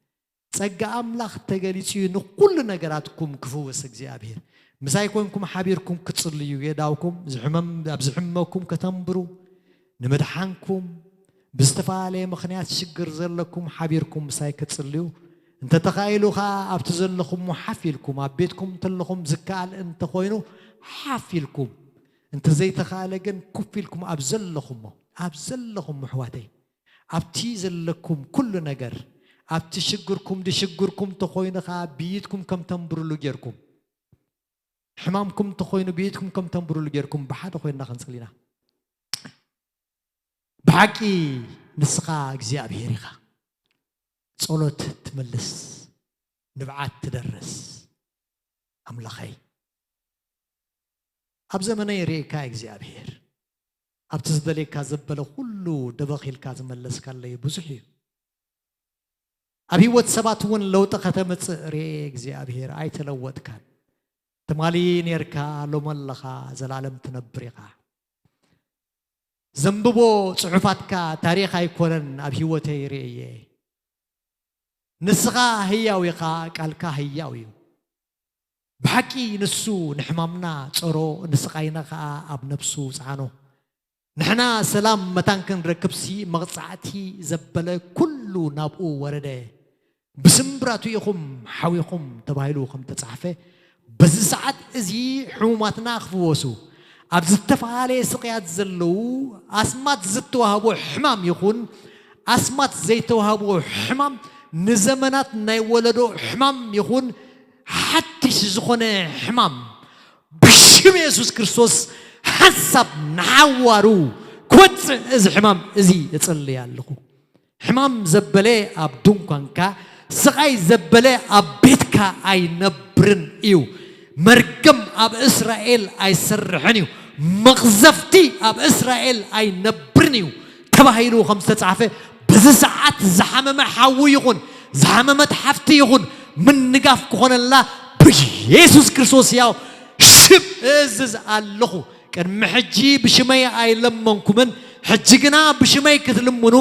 ጸጋ ኣምላኽ ተገሊጹ እዩ ንኹሉ ነገራትኩም ክፍውስ እግዚኣብሔር። ምሳይ ኮንኩም ሓቢርኩም ክትጽልዩ የዳውኩም፣ ዝሕመም ኣብ ዝሕመኩም ከተንብሩ፣ ንምድሓንኩም ብዝተፈላለየ ምኽንያት ሽግር ዘለኩም ሓቢርኩም ምሳይ ክትጽልዩ፣ እንተተኻኢሉ ኸኣ ኣብቲ ዘለኹሞ ሓፍ ኢልኩም፣ ኣብ ቤትኩም እንተለኹም ዝከኣል እንተኾይኑ ሓፍ ኢልኩም፣ እንተዘይተኻእለ ግን ኩፍ ኢልኩም ኣብ ዘለኹሞ፣ ኣብ ዘለኹም ኣሕዋተይ ኣብቲ ዘለኩም ኩሉ ነገር ኣብቲ ሽግርኩም ድሽግርኩም ተኾይኑ ኸዓ ብይትኩም ከም ተንብርሉ ጌርኩም ሕማምኩም ተኾይኑ ብይትኩም ከም ተንብርሉ ጌርኩም ብሓደ ኮይንና ክንጽሊ ኢና። ብሓቂ ንስኻ እግዚኣብሔር ኢኻ። ጸሎት ትምልስ፣ ንብዓት ትደርስ ኣምላኸይ። ኣብ ዘመነይ ርእካ እግዚኣብሔር ኣብቲ ዝደልየካ ዘበለ ኩሉ ደበኺልካ ዝመለስካለይ ብዙሕ እዩ። ኣብ ህይወት ሰባት እውን ለውጢ ከተምጽእ ርኤ እግዚኣብሔር ኣይተለወጥካን። ትማሊ ኔርካ ሎም ኣለኻ ዘላለም ትነብር ኢኻ። ዘንብቦ ጽሑፋትካ ታሪኽ ኣይኮነን ኣብ ህይወተይ ርእየ። ንስኻ ህያው ኢኻ፣ ቃልካ ህያው እዩ። ብሓቂ ንሱ ንሕማምና ጸሮ፣ ንስቓይና ኸኣ ኣብ ነፍሱ ጸዓኖ። ንሕና ሰላም መታን ክንረክብሲ መቕጻዕቲ ዘበለ ኩሉ ናብኡ ወረደ። ብስምብራቱ ኢኹም ሓዊኹም ተባሂሉ ከም ተጻሕፈ፣ በዚ ሰዓት እዚ ሕሙማትና ክፍወሱ፣ ኣብ ዝተፈላለየ ስቕያት ዘለዉ ኣስማት ዝተዋህቦ ሕማም ይኹን ኣስማት ዘይተዋህቦ ሕማም ንዘመናት ናይ ወለዶ ሕማም ይኹን ሓድሽ ዝኾነ ሕማም ብሽም የሱስ ክርስቶስ ሓንሳብ ንሓዋሩ ወፅእ እዚ ሕማም እዚ እፅሊ ኣለኹ። ሕማም ዘበለ ኣብ ድንኳንካ፣ ስቓይ ዘበለ ኣብ ቤትካ ኣይነብርን እዩ። መርገም ኣብ እስራኤል ኣይሰርሕን እዩ። መቕዘፍቲ ኣብ እስራኤል ኣይነብርን እዩ ተባሂሉ ከም ዝተጻሕፈ፣ በዚ ሰዓት ዝሓመመ ሓዉ ይኹን ዝሓመመት ሓፍቲ ይኹን ምንጋፍ ክኾነላ ብኢየሱስ ክርስቶስ ያው ሽም እዝዝ ኣለኹ። ቅድሚ ሕጂ ብሽመይ ኣይለመንኩምን፣ ሕጂ ግና ብሽመይ ክትልምኑ፣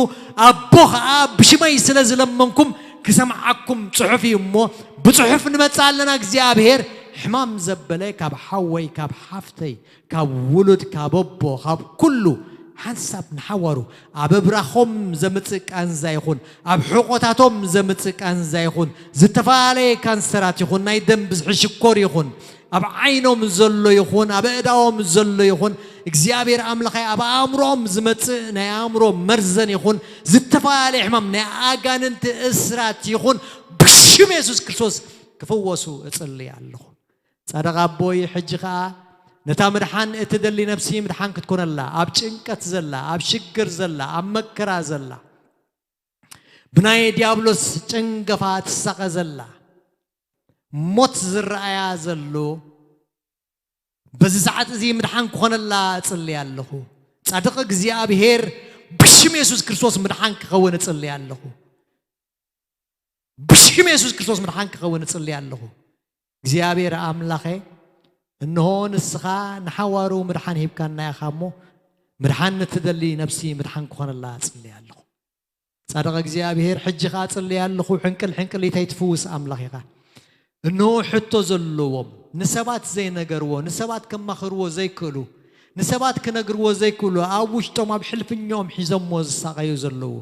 ኣቦ ኸዓ ብሽመይ ስለ ዝለመንኩም ክሰምዓኩም ጽሑፍ እዩ እሞ፣ ብጽሑፍ ንመጽእ ኣለና። እግዚኣብሔር ሕማም ዘበለ ካብ ሓወይ፣ ካብ ሓፍተይ፣ ካብ ውሉድ፣ ካብ ኣቦ፣ ካብ ኩሉ ሓንሳብ ንሓዋሩ ኣብ እብራኾም ዘምጽእ ቃንዛ ይኹን፣ ኣብ ሕቖታቶም ዘምጽእ ቃንዛ ይኹን፣ ዝተፈላለየ ካንሰራት ይኹን፣ ናይ ደም ብዝሒ ሽኮር ይኹን፣ ኣብ ዓይኖም ዘሎ ይኹን፣ ኣብ ኣእዳዎም ዘሎ ይኹን፣ እግዚኣብሔር ኣምላኸይ ኣብ ኣእምሮኦም ዝመጽእ ናይ ኣእምሮ መርዘን ይኹን፣ ዝተፈላለየ ሕማም ናይ ኣጋንንቲ እስራት ይኹን፣ ብሽም የሱስ ክርስቶስ ክፍወሱ እጽሊ ኣለኹ። ጻድቕ ኣቦይ፣ ሕጂ ኸኣ ነታ ምድሓን እትደሊ ነፍሲ ምድሓን ክትኮነላ፣ ኣብ ጭንቀት ዘላ፣ ኣብ ሽግር ዘላ፣ ኣብ መከራ ዘላ፣ ብናይ ዲያብሎስ ጭንገፋ ትሳቐ ዘላ፣ ሞት ዝረኣያ ዘሎ፣ በዚ ሰዓት እዚ ምድሓን ክኾነላ እጽሊ ኣለኹ። ጻድቕ እግዚኣብሔር፣ ብሽም የሱስ ክርስቶስ ምድሓን ክኸውን እጽሊ ኣለኹ። ብሽም የሱስ ክርስቶስ ምድሓን ክኸውን እጽሊ ኣለኹ። እግዚኣብሔር ኣምላኸ፣ እንሆ ንስኻ ንሓዋሩ ምድሓን ሂብካና ኢኻ እሞ፣ ምድሓን ንትደሊ ነፍሲ ምድሓን ክኾነላ እጽሊ ኣለኹ። ጻድቕ እግዚኣብሔር፣ ሕጂ ኸኣ እጽሊ ኣለኹ፣ ሕንቅል ሕንቅሊተይ ትፍውስ ኣምላኽ ኢኻ። እንሆ ሕቶ ዘለዎም፣ ንሰባት ዘይነገርዎ፣ ንሰባት ከማኽርዎ ዘይክእሉ፣ ንሰባት ክነግርዎ ዘይክእሉ፣ ኣብ ውሽጦም ኣብ ሕልፍኛኦም ሒዞምዎ ዝሳቐዩ ዘለዉ፣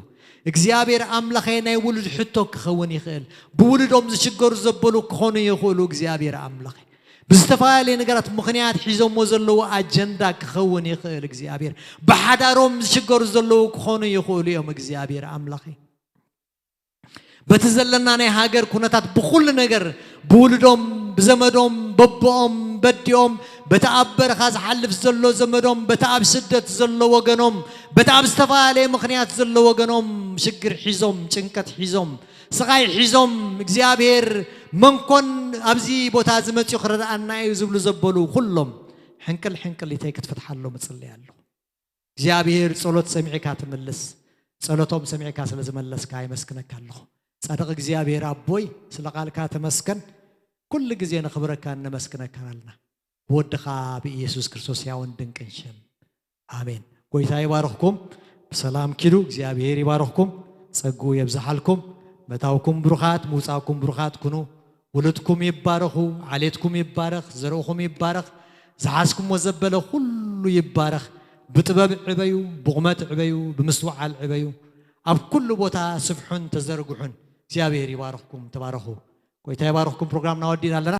እግዚኣብሔር ኣምላኸይ፣ ናይ ውሉድ ሕቶ ክኸውን ይኽእል። ብውሉዶም ዝሽገሩ ዘበሉ ክኾኑ ይኽእሉ። እግዚኣብሔር ኣምላኸይ፣ ብዝተፈላለየ ነገራት ምኽንያት ሒዞምዎ ዘለዉ ኣጀንዳ ክኸውን ይኽእል። እግዚኣብሔር፣ ብሓዳሮም ዝሽገሩ ዘለዉ ክኾኑ ይኽእሉ እዮም። እግዚኣብሔር ኣምላኸይ፣ በቲ ዘለና ናይ ሃገር ኩነታት፣ ብኹሉ ነገር፣ ብውሉዶም፣ ብዘመዶም፣ በቦኦም፣ በዲኦም፣ በቲ ኣብ በረኻ ዝሓልፍ ዘሎ ዘመዶም፣ በቲ ኣብ ስደት ዘሎ ወገኖም፣ በቲ ኣብ ዝተፈላለየ ምኽንያት ዘሎ ወገኖም፣ ሽግር ሒዞም፣ ጭንቀት ሒዞም፣ ስቓይ ሒዞም፣ እግዚኣብሔር መንኮን ኣብዚ ቦታ እዚ መጺኡ ክረድኣና እዩ ዝብሉ ዘበሉ ኩሎም፣ ሕንቅል ሕንቅሊተይ ክትፈትሓሎም እጽሊ ኣለኹ። እግዚኣብሔር፣ ጸሎት ሰሚዕካ ትምልስ፣ ጸሎቶም ሰሚዕካ ስለ ዝመለስካ የመስግነካ ኣለኹ። ጻድቕ እግዚኣብሔር ኣቦይ፣ ስለ ቃልካ ተመስገን። ኩሉ ግዜ ነኽብረካን ነመስግነካን ኣለና። ብወድኻ ብኢየሱስ ክርስቶስ ሕያውን ድንቅን ሽም። ኣሜን። ጎይታ ይባርኽኩም። ብሰላም ኪዱ። እግዚኣብሔር ይባርኽኩም። ጸግኡ የብዝሓልኩም። መታውኩም ብሩኻት፣ ምውጻእኩም ብሩኻት ኩኑ። ውሉድኩም ይባረኹ፣ ዓሌትኩም ይባረኽ፣ ዘርእኹም ይባረኽ፣ ዝሓዝኩሞ ዘበለ ኩሉ ይባረኽ። ብጥበብ ዕበዩ፣ ብቑመት ዕበዩ፣ ብምስትውዓል ዕበዩ። ኣብ ኩሉ ቦታ ስፍሑን ተዘርግሑን። እግዚኣብሔር ይባርኽኩም። ተባረኹ። ጎይታ ይባርኽኩም። ፕሮግራምና ወዲእና ኣለና።